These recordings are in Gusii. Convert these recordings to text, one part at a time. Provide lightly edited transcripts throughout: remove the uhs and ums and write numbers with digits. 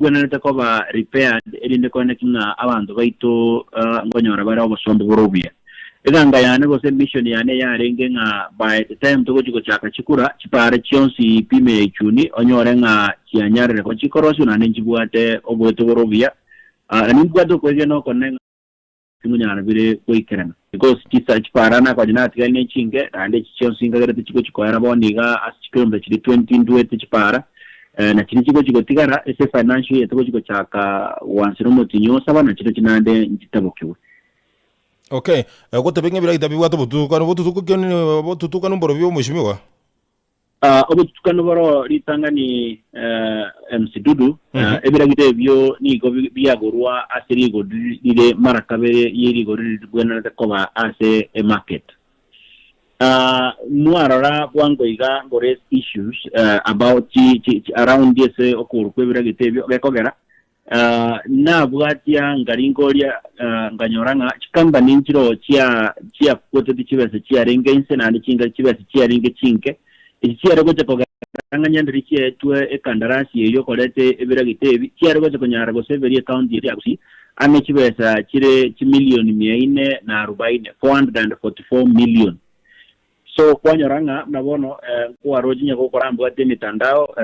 Bwenerete koba repaired erinde koeneki ng'a abanto baito nkonyora bare obosombe bore obuya. Eganga yane gose emission yane yarenge ng'a by the time togochi gochaka chikura, chipara chionsi pi ime ya Ichuni onyore ng'a chianyarire koba chikorosiwa naende nchibwate oboeto bore obuya. Na nimbwate okwegena okonene ng'a. Timonyara bire goikerana, because chisa chipara nakonya natigari ne chinke, naende echi chionsi nkagerete chigochi koera bono iga ase chikilomita chiria 20 ndwete chipara, eh, na chiria chigochi gotigara ase efinancial year togochi gochaka goansera omotinyi osaba na chirochio naende nchitabokigwe. Okay, gotebe ng'a ebiragita bibwate obotutukanu, obotutuku ki obotutukanu mborobio omweshimiwa? Ah, obotutukanu boro ritang'ani eh, MC Dudu, eh, ebiragita ebio nigo bi- biagorwa ase rigori rire mara kabere ye rigori ribwenerete koba ase emarket. Ah, mwarora bwango iga ngo raise issues eh, about chi, chi, chi, around ase okoru kwa ebiragita ebio gekogera Nabwatia ngaringoria, nkanyora ng'a chikampani nchiroo chiakwetete chibesa chiarenge inse, naende chinga chibesa chiarenge chinke, echi chiare gocha kogera ng'a nyanderi chiaetwe ekandarasi eyio ekoreta ebiragita ebi, chiare gocha konyara goseberia ecounty eye ya Gusii ame chibesa chire chimilioni mia ine na arubaine, 444 million. So kwanyora ng'a buna bono nkwaroche onye gokorambwate emitandao,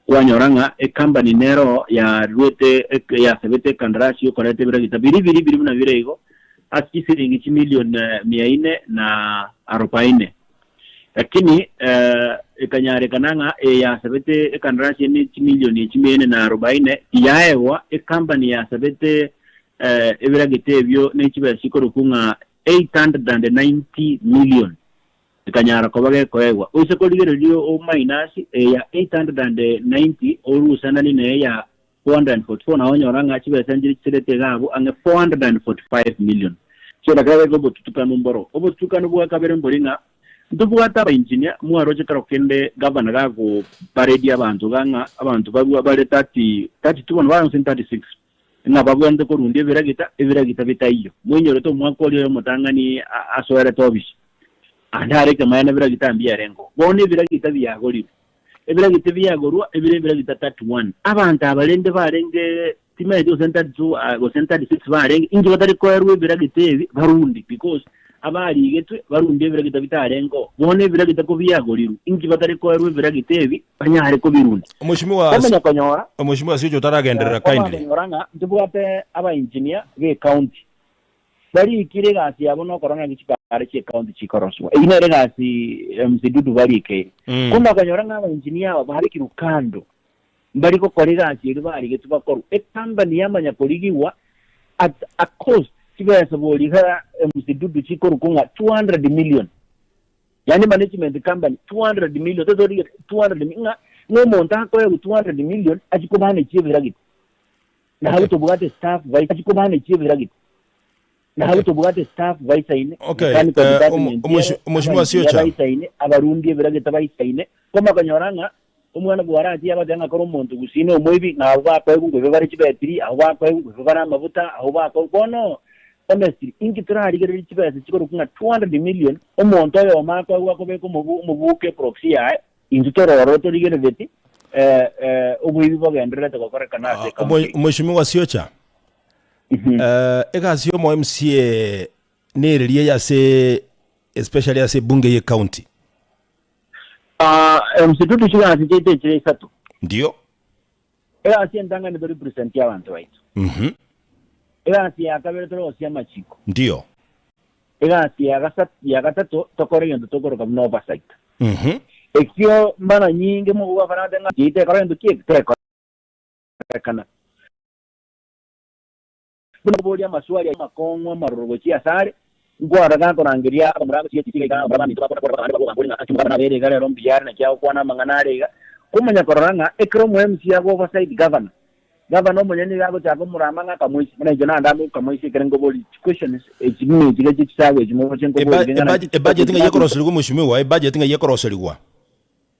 kwanyora ng'a ecompany nero yaruete yasabete ekandarasi yokoreta ebiragita biri biri biri buna bire igo ase chisiringi chimilion mia ine na arobaine. Lakini ekanyarekana ng'a eye yasabete ekandarasi ene chimilion echi mia ine na arobaine tiyaegwa, ecompany yasabete ebiragita ebio ne chibesa chikorokwa ng'a 890 million ekanyara koba gekoegwa. Oise korigereria o minus eya 890 orusananie na eya 444 nao onyora ng'a chibesa nchire chiserete iga abwo ang'e 445 million. So lakini gaiga obotutukanu mboro. Obotutukanu bwa kabere mbori ng'a ntobwate aba engineer mwaroche kero kende gavana gagoparedia abanto iga ng'a abanto barua bare 30 32 bono bare gose 36. Ng'a babwenerete korundia ebiragita, ebiragita bitaiyo. Moinyorete omwaka oria oyo omotang'ani asoerete obisi, ande are ekemanyererio biragita mbiarengeo. Bono ebiragita biagorirwe, ebiragita biagorwa ebire ebiragita 31. Abanto aba rende barenge timanyeti gose 32 gose 36 barenge, inki batari koerwa ebiragita ebi barunde because abarigetwe barunde ebiragita bitarengeo. Bono ebiragita kobiagorirwe, inki batari koerwa ebiragita ebi banyare kobirunda? Omweshimiwa Komanya konyora, Omweshimiwa Siocho otaragenderera kindly. Komanya konyora ng'a ntobwate abaengineer b'ecounty barikire egasi yabo nokorora naki chipara chi'ecounty chikorosiwa. Eyio nere egasi MC Dudu barikeire. Komanya konyora ng'a abaengineer aba babekirwe kando mbari gokora egasi eria barigetwe bakorwe. Ecompany yamanya korigigwa at a cost chibesa bori iga MC Dudu chikorokwa ng'a 200 million. Yaani management company 200 million totorigete 200 million ng'a ng'a omonto akoegwa 200 million achie komanage ebiragita. Naye Okay. tobwate staff bai achie komanage ebiragita. Naye Okay. tobwate staff baisaine, Okay, mechanical eh, omo- department omoshi- ere, Omweshimiwa abaengineer Siocha. baisaine, abarundi ebiragita baisaine, komakonyora ng'a Omwana bw'arachie abatebie ng'a kore omonto gusii nomoibi, ng'a abwo bakoegwa nkoiba bare chibetiri, abwo bakoegwa nkoiba bare amabuta, abwo bakoegwa. Bono, honestly, inki torarigererie chibesa chikorokwa ng'a 200 million, omonto oyomo akoegwa akobeka omobu omobuko eproxy yaye, intwe tororo torigerereti eh, eh, oboibi bogendererete gokorekana ase Ah, ecounty omo- yaito. Omweshimiwa Siocha, Mhm. eh, egasi ya omo MCA nereria eye ase especially ase ebunge ye county. Ah, MC Dudu chigasi chiaito echire isato. Ndio. Egasi entang'ani to represent abanto baito. Mhm. Egasi ya kabere torosie amachiko. Ndio. Egasi ya gasa- ya gatato tokore egento tokoroka buna oversight. Mhm. Ekio mara nyinge mogobafarate ng'a chiaito ekora gento ki eke tekorekana. Buna koboria amaswali amakong'u amaroro gochia asare, nkwarora gakorangeria abamura gochia echichi iga, abamura baminto bakona korora abande bagoka ng'a naki omoganda nabere iga rero mbuya are naki agokwana amang'ana are iga. Komanya korora ng'a ekero omo MC ago oversight governor, governor omonyene nigo agochaka omorama ng'a akamoisia, buna inche naende amo okamoisia ekere nkoboria chiquestions echi buna echi iga chisago echi mogochia nkoboria iga ng'a naki Ebudget ng'ai ekoroserigwa mweshimiwa, ebudget ng'ai ekoroserigwa?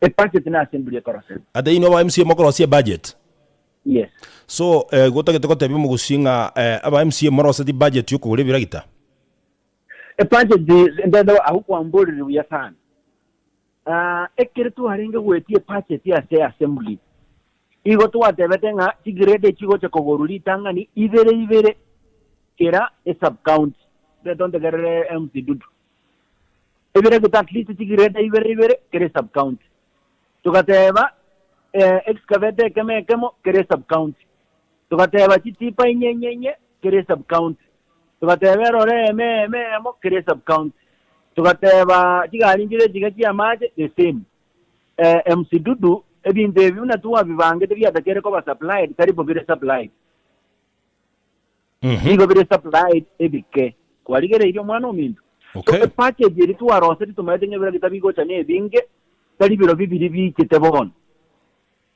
Ebudget na assembly ekoroserigwa. Ate inwe aba MCA mokorosia ebudget? Yes. So eh, igo otagete gotebia omogusii ng'a eh, aba MCA moroseti budget yokogora ebiragita? Ebudget ndende agwo kwamborire buya sana. Ah, ekero twarenge goetia ebudget ase assembly, Igo twatebete ng'a chigrade echigocha kogorwa ritang'ani ibere ibere kera esub-county. Reta ontegerere MC Dudu. Ebiregete at least chigrade ibere ibere kera esub-county. Togateba excavator ekemo ekemo kera esub-county. Togateba chitipa inye inye inye kera esub-county. Togateba erore eyemo eyemo eyemo kera esub-county. Togateba chigari nchire chiga chi'amache the same. MC Dudu, ebinto ebi buna twabibangete biatakere koba supplied tari bo bire supplied. Nigo bire supplied ebike. Kwarigereirie omwana ominto? So Okay. epackage eri twarosetie tomaete ng'a ebiragita bigocha nebinge, tari biro bibiri biichete bono.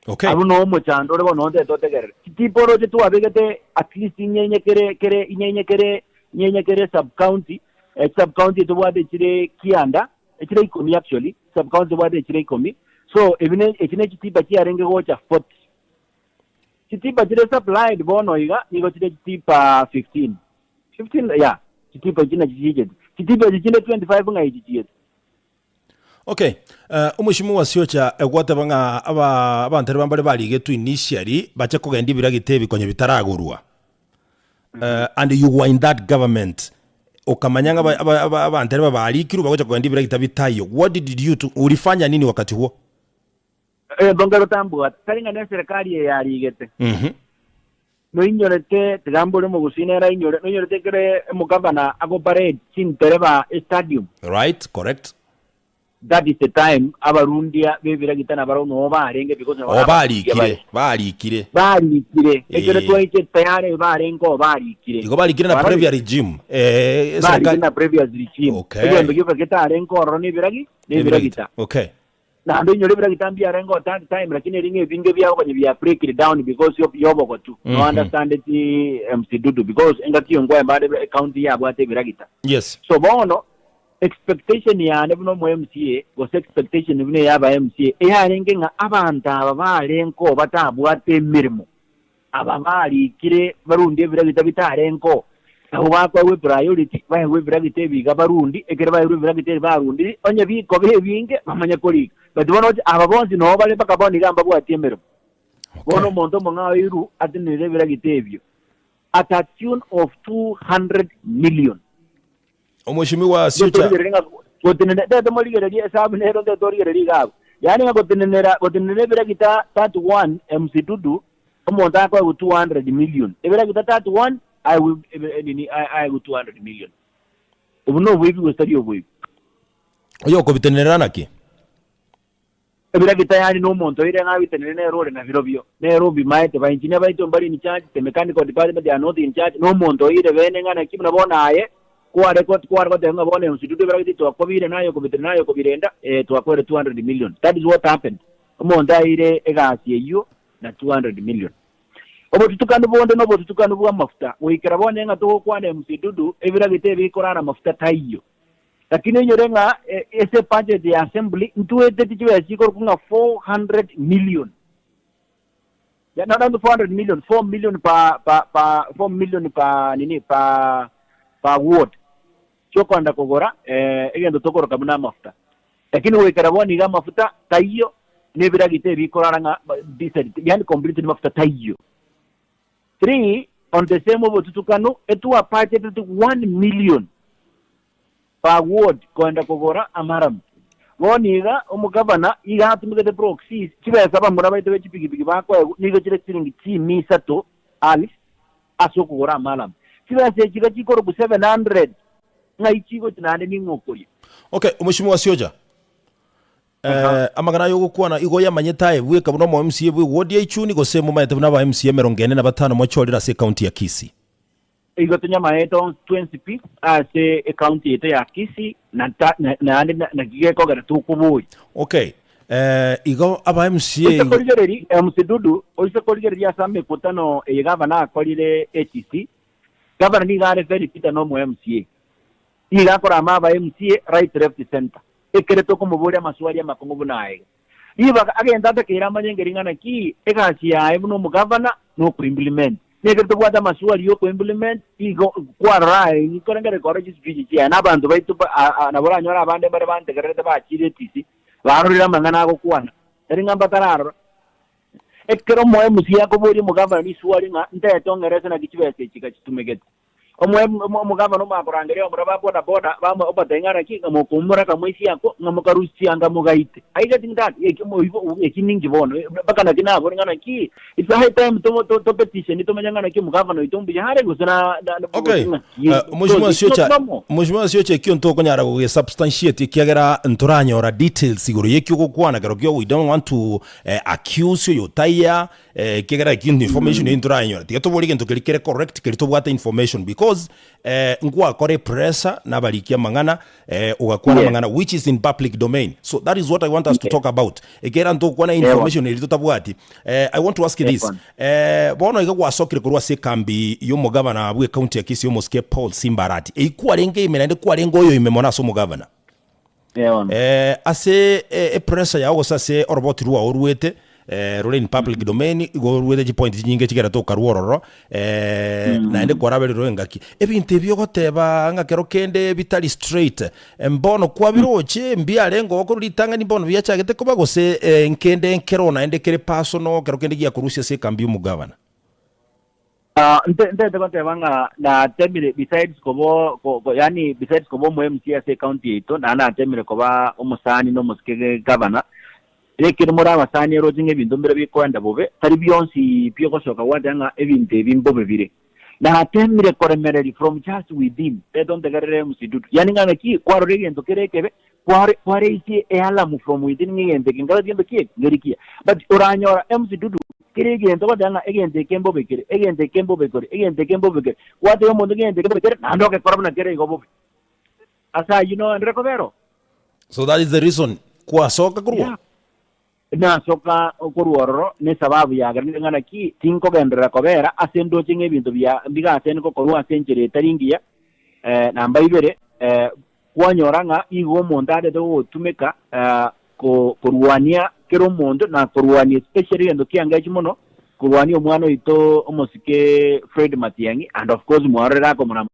Okay. Abwo no omochando ore bono ontete otegerere. Chitipa oroche twabegete at least inye inye kere kere inye inye kere inye inye kere sub county, eh, sub county tobwate chire kianda, echire ikomi actually, sub county tobwate echire ikomi. So ebi ne echi ne chitipa chiarenge gocha 40. Chitipa chire supplied bono iga nigo chire chitipa 15. 15 yeah, chitipa echi nachi chiichete. Chitipa echi chinde 25 ng'a echi chiete. Okay, eh, omosimo wa Siocha egwateba ng'a aba abanto mbare barigetwe initially bache kogenda ebiragita ebi konya bitaragorwa. Eh, and you were in that government okamanya ng'a aba- aba- aba- abanto aba barikirwe bagocha kogenda ebiragita bitaiyo what did you do? Ulifanya nini wakati huo? Egento nkero tambwate, tari ng'a neserekari eye yarigete. Mhm. Noinyorete, tiga mbore omogusii nere ainyore, noinyorete ekero omogavana agoparade chintereba estadium? Right, correct. That is the time abarundia b'ebiragita nabarabwo noo barenge because nabo Oh, nabarundia bare. barikire, barikire. Barikire. Ekero Eh. twaiche tayari barenge oo barikire. Igo barikire na Kwarorire? previous regime. Eh, Barikire serikali. na previous regime. Okay. Egento gioka getarenge ororo nebiragi, nebiragita. Okay. Naende oinyore ebiragita mbiarenge o that time lakini eri ng'a ebinge biabo konya bia breaked down because of yobogotu. No understand it MC Dudu because engaki yo nkwaye mbande ecounty yabwate ebiragita. Yes. So bono expectation yane buna omo MCA gose expectation buna eya aba MCA eyarenge ng'a abanto aba barenge oo batabwate emeremo Aba barikire barundie ebiragita bitarenkoo, nabo bakoegwa epriority, baegwe ebiragita ebi iga barundi, ekero baeirwe ebiragita ebi barundiri, onye bikoba ebinge, bamanye korika. But bono oche, aba bonsi noo bare mpaka bono iga mbabwati emeremo. Bono Okay. omonto omong'ao oirwe atenenere ebiragita ebio at a tune of 200 million. Omweshimiwa Siocha. Torigereria ng'a gotenena, tete morigererie esabu nero ntete torigererie iga abwo. Yaani ng'a gotenenera, gotenenera ebiragita 31 MC Dudu, omonto akoegwa 200 million. Ebiragita 31 aegwe ebe- nini aegwe 200 million. Obwo noboibi gose tari oboibi? Oyo okobitenenera naki? Ebiragita yaani nomonto oire ng'a abitenene nere ore nabirobio, nere obimaete, ba engineer baito mbare in charge, the mechanical department they are not in charge, nomonto oire bene ng'a naki buna bono aye kware kware goteba ng'a bono ensududu ebiragita twakobiire naye okobitenena naye okobirenda eh twakoire 200 million. That is what happened. Omonto aire egasi eyio na 200 million. Obotutukanu bonde nobotutukanu bw'amafuta, goikera bono ng'a togokwana emsidudu, ebiragita ebi bikorara amafuta taiyo. Lakini oinyore ng'a ase ebudget ya assembly ntwetetie chibesa chikorokwa ng'a 400 million. Ya, not only 400 million, 4 million pa pa pa 4 million pa nini pa pa ward chiokoenda kogora eh, egento tokoroka buna amafuta. Lakini goikera bono iga amafuta taiyo nebiragita ebikorara ng'a diesel, yani completely mafuta taiyo. 3 on the same obotutukano etwapachetete 1 million per ward koenda kogora amaramu. Bono iga omogavana iga atumegete proxies chibesa bamura baito be chipigipigi bakoegwa nigo chire chiringi chimia isato alf ase okogora amaramu. Chibesa echi iga chikorokwa 700 ng'ai chigochi naende ning'o okoria? Okay, omweshimiwa Siocha. Eh, amang'ana aya ogokwana igo oyamanyete aye bweka buna omo MCA bwe ward ya Ichuni gose momaete buna aba MCA emerongo ene na batano mochorire ase ecounty ya Kisii? Igo tonyamaete onsi twensi pi ase ecounty yaito ya Kisii na ta- na- naende na- naki gekogera tokoboria. Okay. Eh, igo aba MCA Oise igo korigereria MC Dudu, oise korigereria ase amekutano eye gavana akorire HC, gavana nigo are very bitter na omo MCA. Nigo akorama aba MCA right left center. Ekere tokomoboria amaswali amakong'u buna aya iga. Ribaga agento atakeire amanye nge ring'ana ki egasi yaye buna omogavana nokoimplement. Nekero tobwate amaswali yokoimplement igo kwarora aye nkorengereria korora chispeech chiaye na abanto baito nabo oranyore abande mbare bantegererete bachire etisi barorire amang'ana agokwana tari ng'a mbatararora. Ekero omo MC akoboria omogavana riswari ng'a ntaete ong'erese naki chibesa echi gachitumegete. Omogavana omakorangeria abamura ba boda boda obatebie ng'a naki ng'a mokoumora akamoisia ako ng'a mokarusia chianga mogaite. Are you getting that? Eki obo eki ninki bono mpaka naki nabore ng'a naki it's high time to to to petition tomenye ng'a naki omogavana oito mbuya are gose na na Okay, gose ng'aki Mheshimiwa because it's not Siocha, normal. Mheshimiwa Siocha ekio ntokonyara gogesubstantiate ekiagera ntoranyora details igoro y'ekio ogokwana kero kio we don't want to accuse oyo otaiya Ekiagera ekio information eyio ntorayenyora, tiga tobore egento keria kere correct keria tobwate information because ngwakora epressure na abariki amang'ana ogakwana Yes. amang'ana which is in public domain. So that is what I want us to Yes. talk about. Ekiagera ntokwana Ewa. information eria totabwati. I want to ask this, Ewa. bono iga gwasokire korwa ase ekambi ya omogavana bwe ecounty ya Kisii omosike Paul Simba Arati, eyio kwarenge ime naende kwarenge oyo ime mono ase omogavana. Ase epressure yao gose ase oroboti rwao oruete rore in public domain igo oruete chipoint chinyinge chigera tokarwa ororo naende kwarabererwe engaki. Ebinto ebi ogoteba ng'a kero kende bitari straight mbono kwabiroche mbiarenge oo korwa ritang'ani mbono biachagete koba gose nkende nkero naende kere personal kero kende giakorusia ase ekambi ya omogavana? Ah, nte- ntete goteba ng'a natemire besides kobo ko, ko, yani besides koba omo MC ase ecounty yaito naende natemire koba omosani na omosike ge- gavana rekere more abasani eroche ng'a ebinto mbire bikoenda bobe tari bionsi pi ogosoka gwateba ng'a ebinto ebi mbobe bire natemire koremereria from just within reta ontegerere MC Dudu yani ng'a naki kwarora egento kere ekebe kware kwareisie ealamu from within ng'a egento eke nkare gento ki eke ngeri kiya but oranyora MC Dudu Kera egento ogoteba ng'a egento eke mbobe kere, egento eke mbobe kore, egento eke mbobe kere, gwatebia omonto ng'a egento eke mbobe kere, naende ogekora buna kere igo bobe. Ase ayio noenderere kobera oo. So that is the reason kwasoka korwa? Yeah. Nasoka korwa ororo nesababu yagerire ng'a naki tinkogenderera kobera ase ndoche ng'a ebinto bia mbigasene gokorwa ase enchera etari engiya, eh, namba ibere, eh, Kwanyora ng'a igo omonto arete gogotumeka korwania kera omonto na korwania especially egento kiangechi mono korwania omwana oito omosike Fred Matiang'i and of course mwarorire akomorama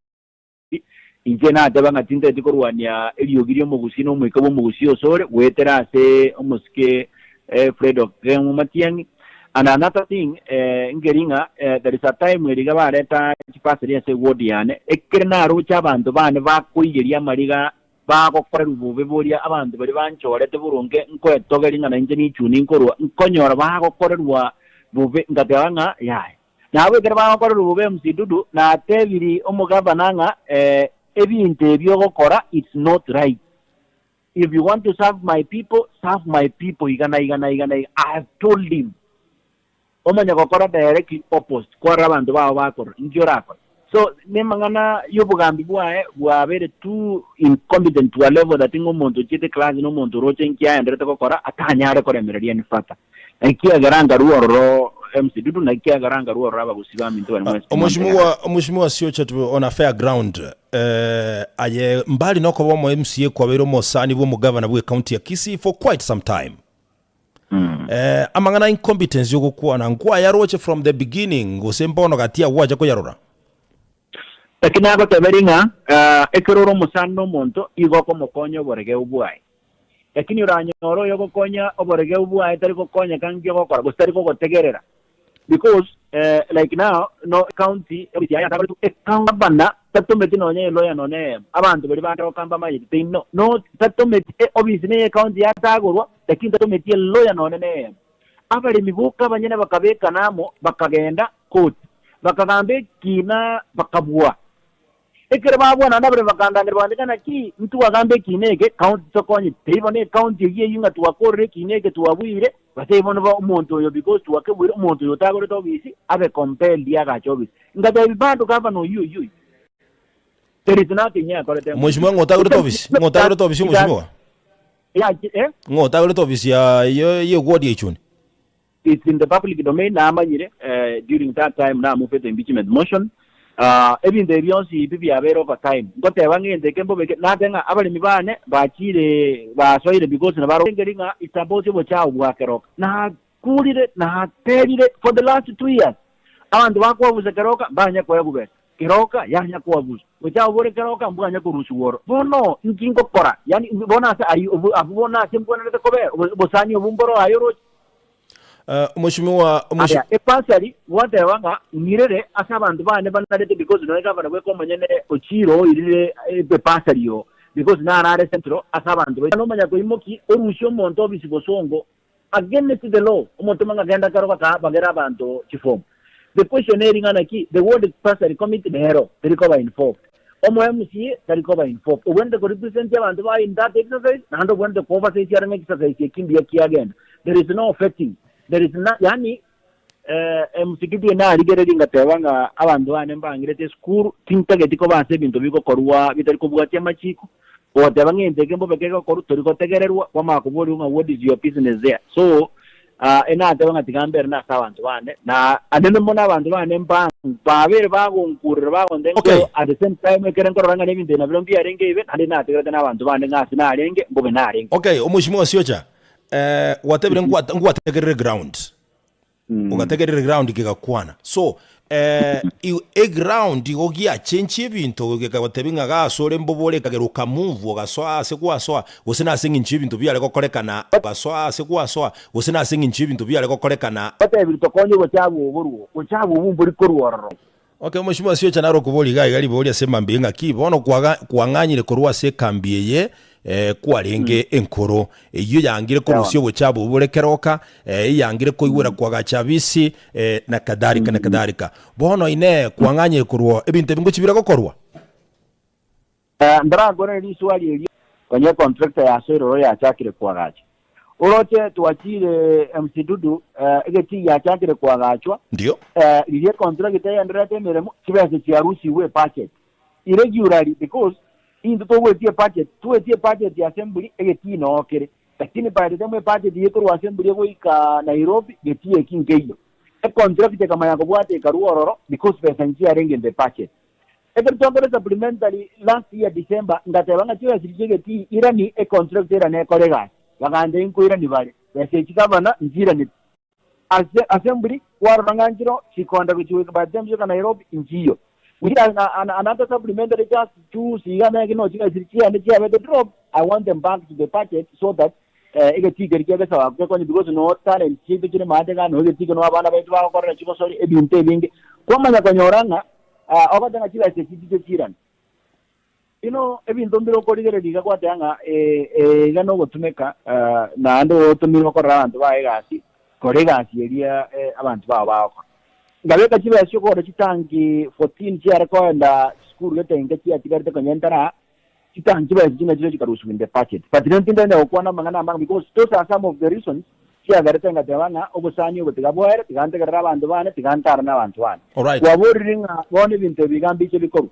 inche nateba ng'a tinteti korwania eriogi ri'omogusii na omoika bw'omogusii osore goetera ase omosike Fred Okengo Matiang'i and another thing nkeri ng'a there is a time eriga bareta chipaseri ase eward yane ekere naroche abanto bane bakoiyeria amariga bagokorerwa bobe boria abanto baria banchorete boronge nkoetogeria ng'a nainche nichuni nkorwa nkonyora bagokorerwa bobe ngateba ng'a yaya nabo ekere bagokorerwa bobe MC Dudu natebiri omogavana ng'a ebinto ebi ogokora it's not right. If you want to serve my people, serve my people iga na iga na iga na iga. I have told him. Omanye gokora directly opposite kwarora abanto bao bakorora, inki orakore? So nemang'ana y'obogambi bwaye bwabeire too incompetent to a level that ng'a omonto ochiete class na omonto oroche inki aenderete gokora atanyare koremereria any further. Ekiagera nkarua ororo MC Dudu na ekiagera nkarua ororo abagusii baminto baria mwensi timontegerera. Omweshimiwa Omweshimiwa Siocha to on a fair ground eh, aye mbali nokoba omo MCA kwabeire omosani bwa omogavana bwe county ya Kisii for quite some time. Eh, amang'ana incompetence ogokwana nkwayaroche from the beginning gose mbono gati agwo gwacha koyarora? Lakini nagoteberia ng'a eh, ekero ore omosani na omonto igo okomokonya oboregeu bwaye. Lakini oranyore oyogokonya oboregeu bwaye tari gokonyeka nki ogokora gose tari gogotegerera because eh, like now no county office yaye yatagoretwe e county governor tatometi nonya e lawyer nonya eyemo abanto baria bakeroka mbamanyete they know no tatometi e office neye county yatagorwa lakini tatometi e lawyer nonya na eyemo abaremi boka abanyene bakabekana amo bakagenda court bakagamba ekina bakabua Ekero babwana nabarabwo bakandangeria bakandeka, Naki ntwagamba ekiina eke, county tokonyeti? Teibo bono ecounty eyio eyio ng'a twakorire ekiina eke twabuire, batebie bono ba omonto oyo because twakebuire, omonto oyo otagorete ofisi abe compelled agache ofisi. Ngatebia bado gavana oyio oyio oyio there is nothing akorete Omweshimiwa ng'o otagorete ofisi? Ng'o otagorete ofisi omweshimiwa? Eh? Ng'o otagorete ofisi ya ye ye ward ya Ichuni? It's in the public domain namanyire during that time namufete impeachment motion ebinto ebi bionsi ebi biabeire over time ngoteba ng'a egento eke mbobeke nate ng'a abaremi bane bachire basoire because nabaro engeri ng'a it's about obochao bwa keroka nakurire naterire for the last 2 years abanto bakwabusa keroka mbanya koegwa besa keroka yanya kwabusa bochao bore keroka mbwanya korusigwa oro bono inki ngokora yaani bono ase ayio abwo bono ase mbwenerete kobera obosani obwo mboro aye oroche. Eh, Mheshimiwa mheshimiwa Aya, ebasari gwateba ng'a ng'irere ase abanto bane banarete because nonya gavana bweka omonyene Ochiro oirire ebasari oo because narare central ase abanto baito. Nomanya koimoki orusie omonto ofisi bosongo against the law omotome ng'a genda kero baka bagere abanto chiform. The question eri ng'a naki the ward bursary committee nero teri koba involved. Omo MCA tari koba involved. Obwenerete ko represent abanto baye in that exercise naende obwenerete ko oversight are ng'a exercise eki mbuya kiagenda. There is no vetting. There is no, yaani eh, MC Gideon narigereria ngateba ng'a abanto bane mbang'irete esukuru, tintageti koba ase ebinto bigokorwa bitari kobwatia amachiko, goteba ng'a egento eke mbobe kegokorwa, tori gotegererwa, kwamanya koborigwa ng'a what is your business there? So, ah, enateba ng'a tiga mbere nase abanto bane, na anene mono abanto bane mba babeire bagonkurera bagontebia Okay. ng'a at the same time ekere nkorora ng'a nebinto ebi nabirobio mbiarenge ebibe, naende nategerete na abanto bande ng'a ase narenge, mbobe narenge. Okay, omweshimiwa Siocha, eh, gwatebire ngwat- ngwategerere ground. Ogategerera eground kegakwana. So, eh, i- eground igo giachenchia ebinto gekagotebi ng'a gase ore mbobore ekagera okamove ogasoa ase gwasoa, gose nase eng'encho y'ebinto biare gokorekana ogasoa ase gwasoa, gose nase eng'encho y'ebinto biare gokorekana. Batebire tokonye obochabu oborwo, obochabu obwo mbori korwa ororo. Okay, Omweshimiwa Siocha nare okoboria iga iga riboria ase mambia ng'aki bono kwaga kwang'anyire korwa ase ekambi eye eh, kwarenge enkoro eyio yangire korusia obochabu obwo bore keroka eh, eyangire koigwera kwagacha abisi eh, na kadhalika na kadhalika. Bono inee kwang'anyire korwa ebinto ebi ngochi bire gokorwa? Ndaragorere riswali erio konya econtractor yasoire ororo yachakire koagacha. Oroche twachire MC Dudu egetii giachakire koagachwa, Ndio. riria econtractor egendererete emeremo, chibesa chiarusigwe ebudget irregularly because intwe togoetia ebudget, toetie ebudget ya assembly egetii noo kere, lakini by the time ebudget ekorwa assembly egoika Nairobi getii eki nkeiyo. Econtractor ekamanya kobwata ekarwa ororo because besa nchiarenge in the budget. Ekero twakora supplementary last year December, ngateba ng'a chibesa chiria chi'egetii irani econtract erane ekore egasi. Bagantebia nkoirani bare. Besa echi gavana nchiiraneti. Ase assembly kwarora ng'a nchiro chikonda gochia goika by the time chigoika Nairobi nchiyo. We did an, an, another supplementary just juzi iga naki no chibesa chiria chiane chiabete drop, I want them back to the budget so that eh, egetii keria kia gesabaku gekonye because no talent chiaito chire maate igaa, no egetii no abana baito bagokorera chigosori ebinto ebinge. Kwamanya konyora ng'a Aa, ogote ng'a chibesa echi tiche chiirane. Inwe ebinto mbire okorigereria iga gwateba ng'a ee, ee, iga nogotumeka, ah, naende otomirwe okorera abanto bao egasi, kora egasi eria eh, abanto bao bagokora. Nkabeka chibesa chi'okogora chitanki 14 chiare koenda chisukuru gete inke chiatigarete konya ntara, chitanki chibesa echi nachio chikarusiwa in the budget. But rero tindenda gokwana amang'ana amange because those are some of the reasons chiagerete ngateba ng'a obosani obo tiga boere, tiga ntegerere abanto bane, tiga ntare nabanto bane. Alright. Kwaborire ng'a bono ebinto ebi iga mbiche bikorwa.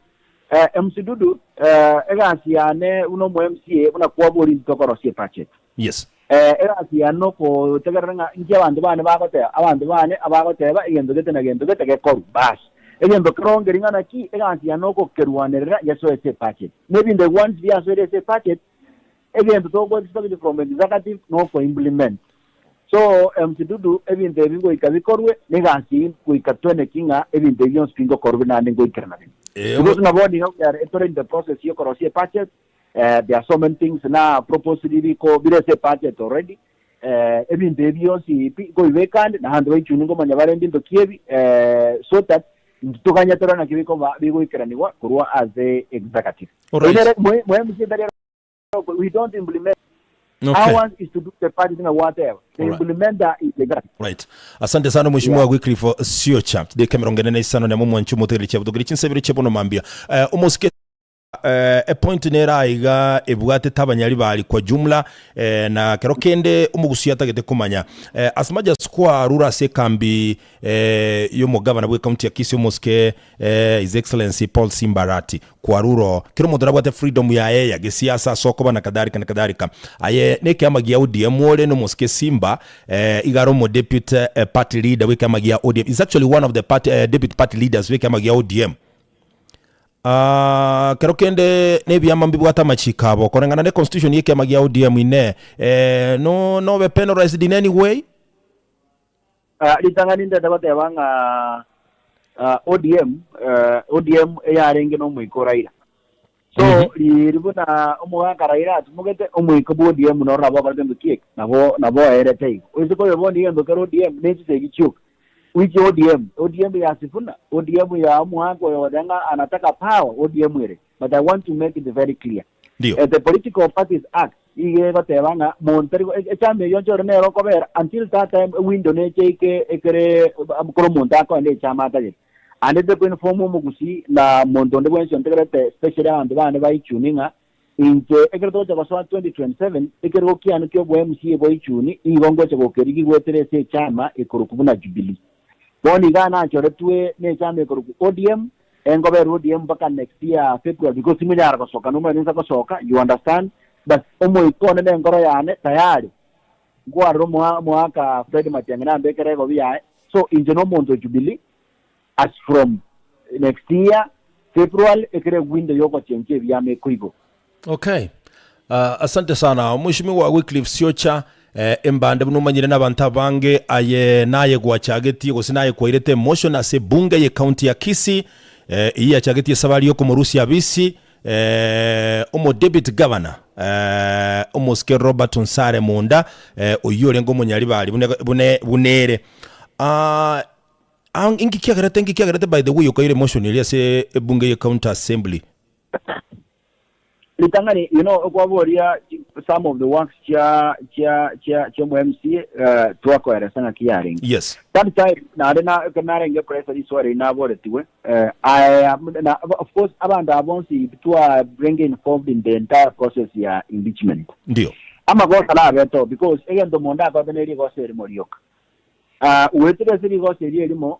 Eh, MC Dudu, eh, egasi yane buna omo MCA buna kwaboria intwe tokorosia ebudget. Yes. Eh, egasi yane nokotegerera ng'a inki abanto bane bagoteba, abanto bane abagoteba egento gete na gento gete gekorwe, bas. Egento kerongeri ng'a naki, egasi yane nogokerwanerera gesoe ase ebudget. Na ebinto ebi once biasoire ase ebudget, egento togo expect from executive noko implement. So, MC Dudu, ebinto ebi ngoika bikorwe, na egasi eyio goika tweneki ng'a ebinto ebi bionsi pi ngokorwa naende ngoikerana bire. Eh, Because ng'a bono iga we are tore in the process yokorosia ebudget, eh, there are so many things na proposed riko bire ase ebudget already, eh, ebinto ebi bionsi pi nkoibeka ande, naende baichuni nkomanya bare mbinto ki ebi, eh, so that ntitoganye tore naki bikoba bigoikeranigwa korwa ase executive. Alright. Ere mwe mwe MC tari we don't implement. Okay. Ours is to do the party thing whatever. The Alright. implementer is the executive. Right. Asante sana mheshimiwa Yeah. Wycliffe Siocha. Deka 45 nemo mwanchi omotegereri chiabutokeri chinsebere chiabono mambia. Eh, omosike eh, epoint nere aiga ebwatete abanyari bari kwa jumla eh, na kero kende omogusi atagete komanya eh, as much as kwarure ase ekambi eh, y'omogavana bwe county ya Kisii omosike eh, His Excellency Paul Simba Arati kwarure oo kera omonto nabwate freedom yaye ya gesiasa ase okoba na kadhalika na kadhalika aye nekiama gia ODM ore nomosike Simba eh, iga are omo deputy eh, party leader bw'ekiama gia ODM is actually one of the party, eh, deputy party leaders bw'ekiama gia ODM Ah, kero kende nebiama mbibwate amachiko abo koreng'ana ne constitution y'ekiama gia ODM ine eh, no nobe penalized in any way Ah, ritang'ani ntete goteba ng'a ah, ODM, eh, ODM eyarenge nomoika o Raila. So riiri buna omogaka Raila atumogete, omoika bwa ODM noro nabo okorete gento ki eke? Nabo nabo oerete igo. Oise koyeba bono egento kere ODM ne chisegi chioka. Which ODM? ODM ya Sifuna? ODM ya omogaka oyo ogoteba ng'a anataka power? ODM ere? But I want to make it very clear. Ndio. Eh, the Political Parties Act iga egoteba ng'a monto tari go- echama eyio nchore nere okobera until that time ewindow neche eke ekere kore omonto akoenda echama atagete. Ande tikoinform omogusii na monto onde bwensi ontegerete especially abanto bane ba Ichuni ng'a inche ekero togocha gosoa 2027 ekerogo kiane kia obo MCA bwa Ichuni igo ngocha gokerigia goetera ase echama ekorokwa buna Jubilee. Bono igaa nachoretwe ne echama ekorokwa ODM engobere ODM mpaka next year February because timonyara gosoka nomanyete ninsa gosoka you understand but omoika one na enkoro yane tayari nkwarora omoa omoaka Fred Matiang'i nambekere egobi yaye so inche nomonto o Jubilee As from next year February ekere window yogochencha ebiama ekoigwa. Okay. Uh, asante sana Mheshimiwa Wycliffe Siocha eh, embande buna omanyire n'abanto abange aye naye gwachagetie gose naye kwairete emotion ase bunge ye county ya Kisii eh, eyio yachagetie esabari yokomorusia abisi eh, omo deputy governor eh, omosike Robert Onsare Munda eh, oyio orenge omonyaribari bune, bune, bunere ah, Ang inki kiagerete inki kiagerete by the way okaira emotion eria ase ebunge ye county assembly? Ritang'ani you know okwaboria some of the works chia chia chia chia omo MCA uh, twakoeresa ng'aki yarenge. Yes. That time nare na ekero narenge koresa riswali eri naboretigwe eh, I am na, of course abanto aba bonsi twa bring involved in the entire process ya impeachment. Ndio. Amagosa nabete because egento omonto akorete neri rigosa erimo rioka. Goetera ase rigoso erio erimo,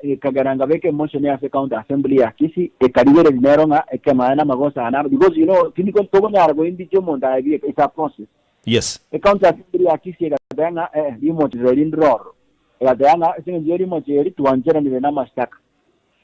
ekagera nkabeka emotion ase county assembly ya Kisii, ekarigereria nero ng'a ekemaene amagoso aya naro, because you know tindi tokonyara koimpeach omonto aye bieka, it's a process. Yes. Ecounty assembly ya Kisii egateba ng'a eh, rimocho rirorio ndire ororo. Egateba ng'a ase eng'encho ye rimocho eri twancheranire na amashtaka.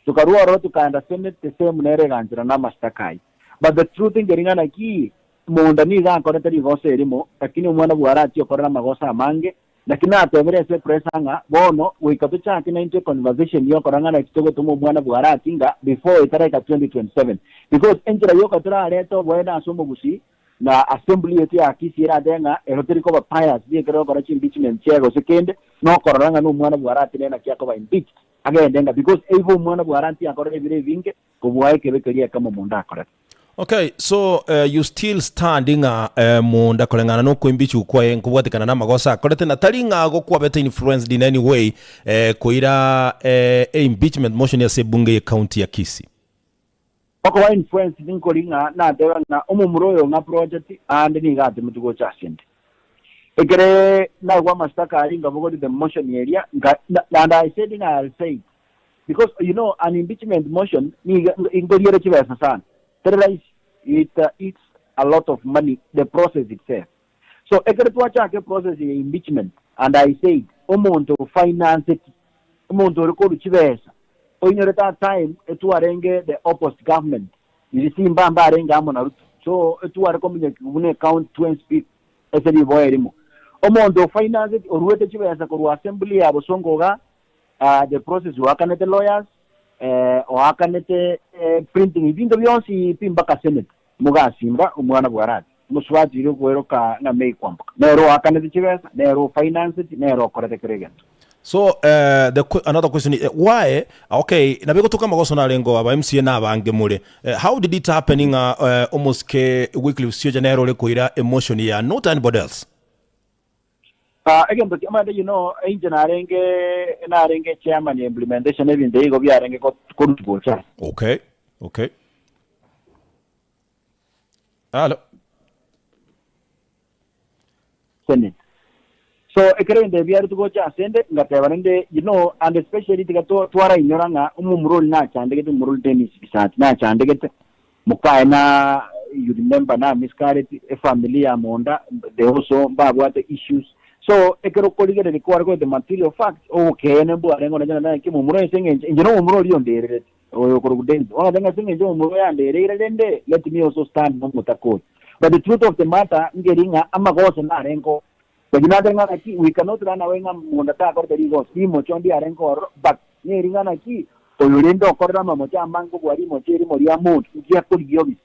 Tokarua ororo tokaenda senate the same nere egancherana na amashtaka ayio. But the truth nkeri ng'a naki, monda nigo akorete rigoso erimo, lakini omwana bwarachi okorera amagoso amange, Naki natebire ase epresa ng'a bono goika tochake naintwe econversation yokorora ng'a naki togotoma omwana bw'Arati ng'a before etaraika 2027 because enchera yoka torarete oboene ase omogusii na assembly yaito ya Kisii eratebe ng'a ero teri koba biased ekero egokora chi impeachment chiaye gose kende nokorora ng'a nomwana bw'Arati nere naki akoba impeached agende ng'a because eibe omwana bw'Arati akorire ebiro ebinge kobua ekebe keria ekemo omonto akorete. Okay, so uh, you still stand ng'a uh, munda koreng'ana nokoimbichwa kwaye nkobwatekana namagoso akorete na tari ng'a gokwabete influenced in any way eh, koira eh, e impeachment motion ase ebunge ye county ya Kisii. Okoba influenced nkori ng'a nateba ng'a omomura oyo ng'a project aande nigo atemetwe gocha asende. Ekere naigwa amashtaka aria nkabogoria the motion eria nka and I said ng'a I'll say it Because you know an impeachment motion nigo nkoriere chibesa sana, teri rahisi, it eats a lot of money the process itself. So ekero twachaka eprocess ya impeachment and I said omonto ofinance-ti, omonto ore korwa chibesa, oinyorete a time etwarenge the opposite government, riria Simba mbarenge amo na Ruto, so etware kominyokiwa buna ecounty twensi pi ase riboa erimo. Omonto ofinance-ti oruete chibesa korwa assembly ya Bosongo igaa, the process oakanete lawyers, oakanete printing ebinto bionsi pi mpaka senate mogasimba omwana bwarati omosubati oria okoeroka ng'a May Kwamboka nere oakanete chibesa nere ofinanceti nere okorete kera egento. So uh, the another question is, why okay nabo egotoka amagoso narengo aba MCA na abange more uh, how did it happen ng'a uh, omosike Wycliffe Siocha nere ore koira emotion ya not anybody else? Ah, egento kiamanyete you know, inche narenge narenge chairman ya implementation ebinto ebi igo biarenge ko- korutwa gocha. Okay, okay. Alo. Senate. So ekero ebinto ebi biarutwe gocha asende, ngateba rende you know, and especially tiga to- twarainyora ng'a omomura oria nachandegete omomura oria Dennis Bisati nachandegete, Mokaye na you remember na miscarriage efamily ya monda they also mbabwate issues so ekero okorigereria kware koreta material fact obokeene mbwarenge onye na naki momura ase eng'encho inche nomomura oria ondererete oyo okorokwa Dennis bono ngateba ng'a ase eng'encho omomura oyo andereire rende let me also stand nomotaka oyo but the truth of the matter nkeri ng'a amagoso narenge oo lakini nateba ng'a naki we cannot run away ng'a monda takorete rigoso rimocho ndiarenge ororo but Nering'ana ki oyo rende okorera amamocho amange kobua rimocho erimo ria monto? Nki akorigia obise?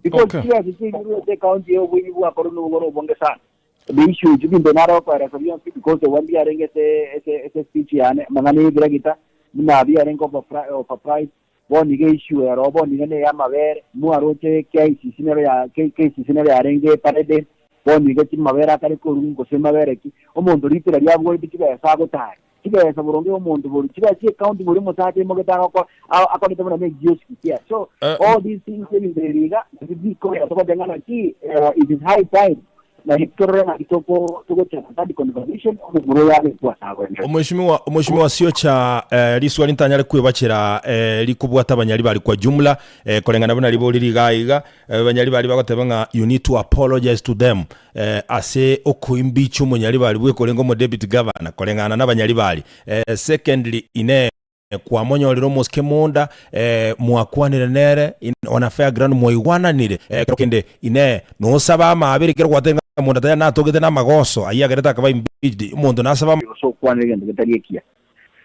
Because Okay. chibesa chiairwe ekaunti eye oboibi bwakorwa nobwo bore obonge sana. The issue echi binto nare gokoeresa bionsi because obo mbiarenge ase ase ase speech yane amang'ana ya ebiragita buna biarenge overpri overpriced bono iga issue ero bono iga neye amabere mwaroche KICC nero ya K KCC nero yarenge paraded bono iga chimabere akare korwa gose mabere ki omonto ritera riabworeti chibesa agotara. Chibesa boronge omonto boria, chibesa chie county boria omosacha aimogete agokora akorete buna ne kiosk kia. So all these things ebinto ebi iga nabio bikogera togoteba ng'a naki it is high time naye torore naki toko togochaka that conversation omomura oyo abekwe ase agwenerete. Omweshimiwa Omweshimiwa Siocha eh, riswali ntanyare kwebachera eh, rikobwata abanyari bari kwa jumla eh, koreng'ana buna ribori riga iga eh, abanyari bari bagoteba ng'a you need to apologize to them Ase okoimbicha omonyaribari bw'ekorenge omodeputy governor koreng'ana nabanyaribari. Secondly inee kwamonyorire omosike monda mwakwanire nere on a fair ground mwaigwananire ekero kende inee nosaba amaabera ekero gwatebire ng'a monda tayari natogete namagoso ayio agerete akaba impeached omonto nasaba Gose okwanera egento getari ekiya.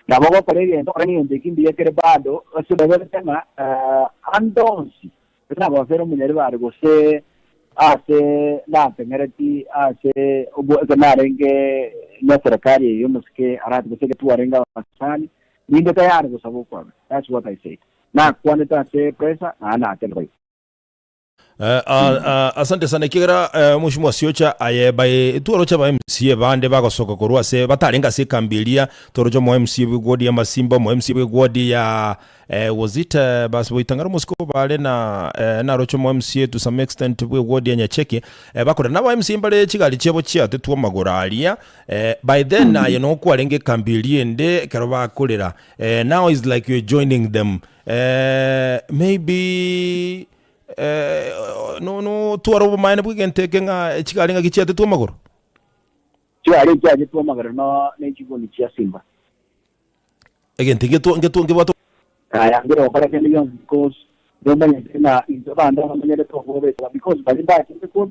Nabo ogokora egento okore egento eki mbuya kere bado ase obeberete ng'a ande onsi Tinagosera omonyaribari gose aase nateng'ereti aase ekero narenge neserekari eye y'omosike arati gose ekero twarenge abasani, ninde tayari gosaba okwabera. That's what I said. Nakwanete ase pressure naende nateba igo. Asante sana ekiagera omosimo siocha aye by tworoche aba MCA bande bagosoka korwa ase batarenge ase ekambi eria tworoche omo MCA bwe ward ya Masimba omo MCA bwe ward ya Was it bas boitang'are omosike obare na naroche omo MCA to some extent bwe ward ya Nyacheke bakorera naba MCA mbare chigari chiabo chiatetwe amagoro aria by then aye noo kwarenge ekambi eria ende ekero bakorera now is like you're joining them maybe notware obomaene bwa egento eke ng'a chigari ng'aki chiatetwe amagoro? Chigari echiatetwe amagoro ne chiguni chia simba. Egento egetwo ngetwo nkebwate. Aya nkere gokora kende gionsi because nomanyete ng'a intwe abanto abamanyerete obobe because baria mbachete korwa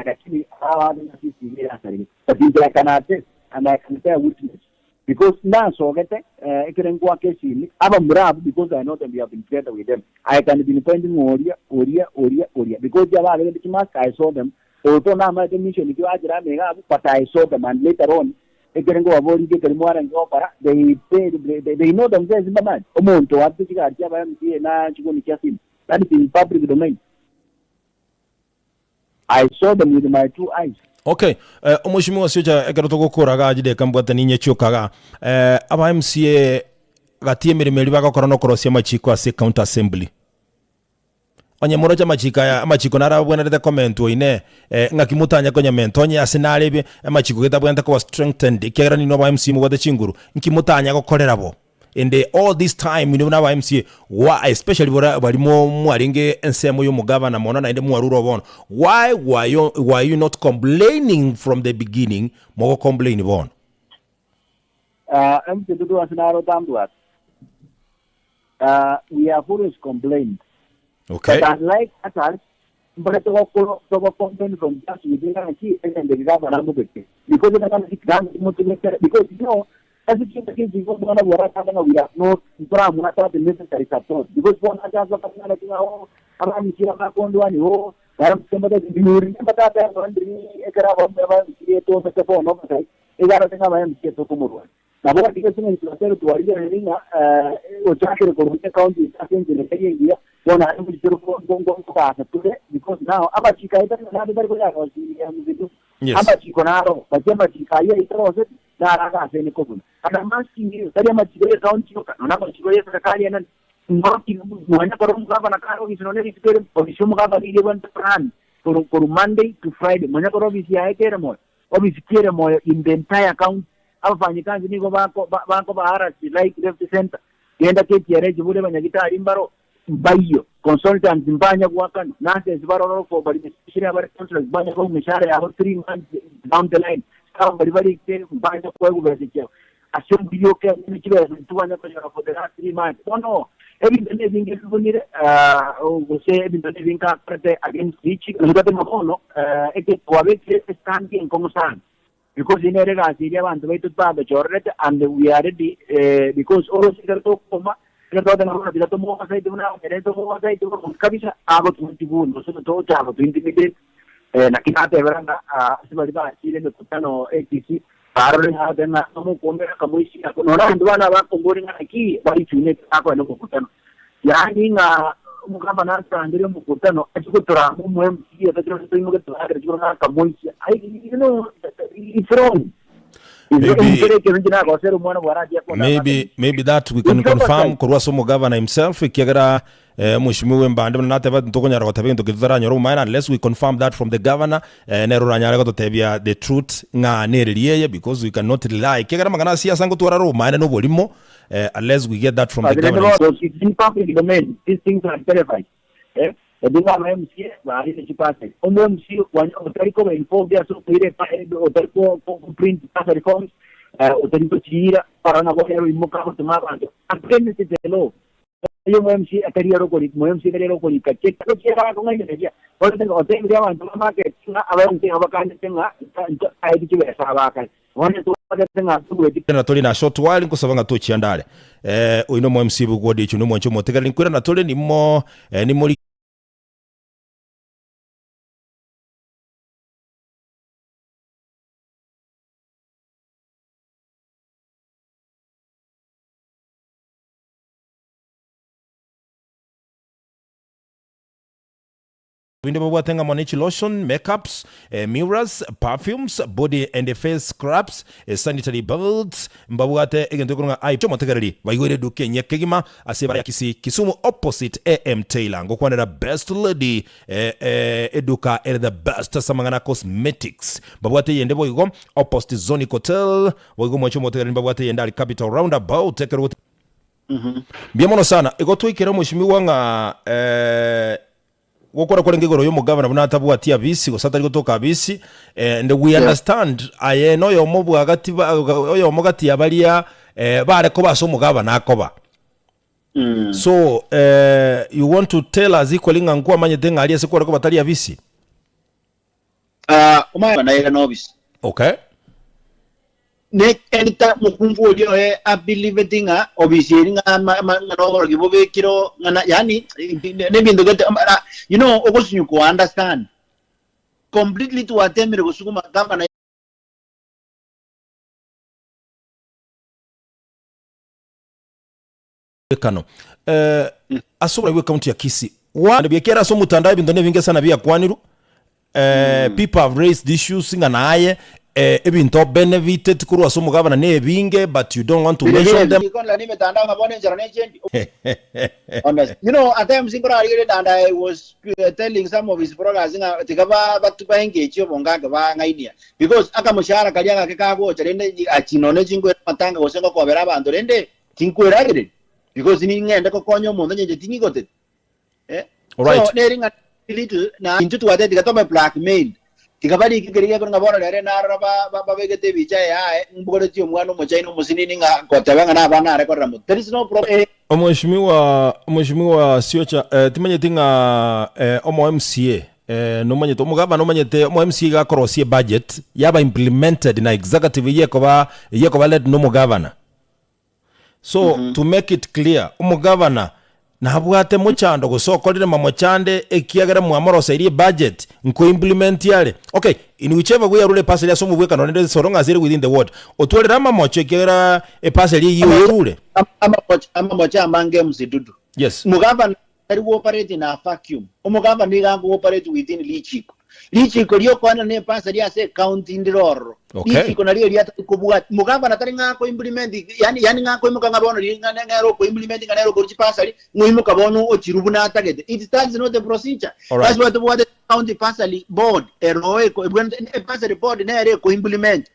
lakini abande ng'a sisi iga erasarigete but inche I can attest and I can bear witness because nasogete ekere nkoaka esimi abamura abwo because I know them we have been together with them I can pinpoint ng'a oria oria oria oria because chiababerete chimask I saw them although namaete mission ki bachire amo iga abwo but I saw them and later on Ekero nkobaboria inki ekeri mwarenge gokora, they they they know themselves mbamanye. Omonto oarete chigari chiaba MCA na chiguni chia simu, that is in public domain. I saw them with my two eyes. Okay, eh, omweshimiwa Siocha ekero togokora iga chideka mbwate ninye chioka iga eh, aba MCA gati emeremo eria bagokora nokorosia amachiko ase county assembly. Onye moroche amachiko aya, amachiko naro abwenerete komentwa inee, ng'aki motanye konyamenta? Onye ase nare ebi amachiko getabwenerete koba strengthened, ekiagera ninwe aba MCA mobwate chinguru, nki motanya gokorera bo? And all this time inwe buna aba MCA, why especially bora baria mo mwarenge ensemo ya omogavana mono naende mwarure bono, why were you, were you not complaining from the beginning, mogo complain bono? MC Dudu ase naro otambwate. We have always complained. Okay. But unlike others, mbare togokoro togo complain from just within ng'aki egento eke gavana amobeke. Because gavana gavana timotumekere because you know ase chinto ki echi omwana bwara akande ng'a we have not ntoramwata the necessary support because bono acha asoka ng'a naki ng'a oh abamchire abakondwani oh baramchire mbatati you remember tata ekero ndiri ekero abamura bamchire etomete bono obotai iga arore ng'a abamchire tokomorwania. Nabo ase engencho ekero twarigereire ng'a ochakire korwa ekaunti ase enchera etari engiya, bono aye ngochia ngobaasa tore because now amachiko aye tari naende tari koyarosiria binto. Yes. Amachiko naro, but amachiko ayio aitoroseti naro agasene kobuna. And I'm asking you, tari amachiko ya ekaunti yoka, nonya amachiko ya eserekari enene, ng'oki nonya kore omogavana kare ofisi nonya rituko erimo, ofisi ya omogavana eria ebwenerete korun korwa Monday to Friday, nonya kore ofisi yaye kere moyo. Obisikiere moyo in the entire county. Abafanyikazi nigo bako bakoba harassed right left center. Genda KTRH bore abanyagitari mbaro mbaiyo, consultants mbanya goakanwa, nurses baroro for bari especially abare contract mbanya koegwa emeshahara yabo 3 months down the line. Staff bari barike mbanya koegwa besa chiabo. Ase omoyio okeene chibesa ntibanya konyora for the last 3 months. Bono ebinto nebinge bibunire gose ebinto nebinge akorete against each nabwate ng'a bono eke twabekire estand enkong'u sana because nere egasi eria abanto baito bagochorerete and we are ready because orose ekero tokoma. Ekero twateba bono tiga tomogosaite buna agoterete tomogosaite bono kabisa, agotointi gose tocha gotointimidate. Naki natebera ng'a ase baria bachire emekutano ATC, barore ng'a agotebi ng'a nomokuomera akamoisia ako, nonya abanto bane abakomboria ng'a naki barichunete bakoenda omokutano. Yaani ng'a omogavana atorangerie omokutano achie gotorama omo MC otachire toimoke torakere chikoro ng'a akamoisia. Ai you know it's wrong. Maybe- Ekero ekero inche nagosera omwana bwarachia kondama Maybe, maybe that we can It's confirm oversight. korwa ase omogavana himself ekiagera eh, omweshimiwa bw'embande buna nateba ntokonyara goteba egento keria totaranyora obomaene unless we confirm that from the governor eh, nere oranyare gototebia the truth ng'a nereri eye because we cannot rely ekiagera amang'ana a siasa ngotwara are obomaene na oborimo eh, unless we get that from the But governor himself. bono it's in public domain, these things are televised. Eh, ebi ng'a aba MCA barire chibursary. Omo MCA kwanya otari koba involved ase okoira epa otari ko ko print bursary forms, eh, otari gochiira, barora nabo ere oimoka agotoma abanto against the law. Oyo omo MCA atari ere okori omo MCA tari ere okorika cheque gochiera akong'ainereria. Bono otebirie abanto ba market ng'a aba MCA bakanete ng'a ntaeti chibesa abakare. Bono ntobwatete ng'a ntobweti. Kwirana tore na short while nkosaba ng'a tochianda are. Eh, oino omo MC bw'Wodi echo nomwanchi omotegereri nkwirana tore nimo eh, nimori Binde babwate ng'a mono chilotion, makeups, mirrors, perfumes, body and face scrubs, sanitary belts, mbabwate egento ekorwa ng'a eye omotegereri baigoire eduka enyia kegima ase ebara ya Kisii, Kisumu opposite AM Taylor. Ngokwanera Best Lady eduka ere the best ase amang'ana a cosmetics. Mbabwate eyende boigo opposite Zonic Hotel, boigo mwanche omotegereri mbabwate eyende aria Capital Roundabout ekero Mbuya mono sana. Igo twaikera omweshimiwa ng'a gokora kwarenge igoro y'omogavana buna atabwati abisi gose atari gotoka abisi and we understand aye noyomo bwagati ba oyomo gati ya baria bare koba ase omogavana akoba. So you want to tell us equally ng'a nkwamanyete ng'a aria ase kware koba tari abisi? Omanye naye nobisi. Okay. Ne erita mokungu oria oye abiliveti ng'a obisi eri ng'a ama- ama- ng'a noborogi bobekire oo, ng'a na yaani nebinto gete ama- na you know ogosinywa ko understand completely twatemire gosuguma gavana. Ekano eh, ase oborai bw'ecounty ya Kisii one biekera ase omotandao ebinto nebinge sana biakwanirwe eh, people have raised issues ng'a naye eh, ebinto benefited korwa ase omogabana na ebinge but you don't want to mention them. Ikonera nemetandao ng'a bono enchera nechendi. Honest. You know, at times nkorarigereria and I was telling some of his followers ng'a tiga ba batu ba engage obonganke bang'ainia because akamoshahara karia gake kagocha rende achi nonye chinkwera amatanga gose ngokobera abanto rende Tinkweragereria, because ning'ende gokonya omonto onye inche ting'igoteti. Eh? Alright. So neri ng'a little na intwe twateba tiga tobe blackmailed. Tiga barike keria gekoro ng'a bono rero narora ba- ba- babegete ebicha eye aye mbogoretie omwana omochaini omosinini ng'a goteba ng'a nabana are korera moto. There is no problem. Eh, Omweshimiwa Omweshimiwa Siocha eh, timanyeti ng'a eh, omo MCA eh, nomanyete omogavana omanyete omo MCA iga akorosia ebudget yaba implemented na executive eyio ekoba eyio ekoba led na omogavana. So to make it clear, omogavana nabwate mochando gose okorire mamochande ekiagera mwamoroseirie ebudget nko implement are. Okay, in whichever way arure epasari ase omobwekano rende so long as ere within the ward. Otwarire amamocho ekiagera epasari eyio oyerure. Amamocho amamocho amange msidudu. Yes. Omogavana tari go operate in a vacuum. Omogavana nigo ago operate within richiko. Richiko riokoenana na epasari ase ecounty ndire ororo. Okay. Richiko nario erio atari kobwati. Omogavana tari ng'a ako implement yani yani ng'a akoimoka ng'a bono ri ng'a nere oko implement ng'a nere okorwa chipasari ng'oimoka bono ochiru buna atagete. It that's not a procedure. Alright. That's why tobwate county bursary board ero eko ebwenerete ebasari board nere eko implement.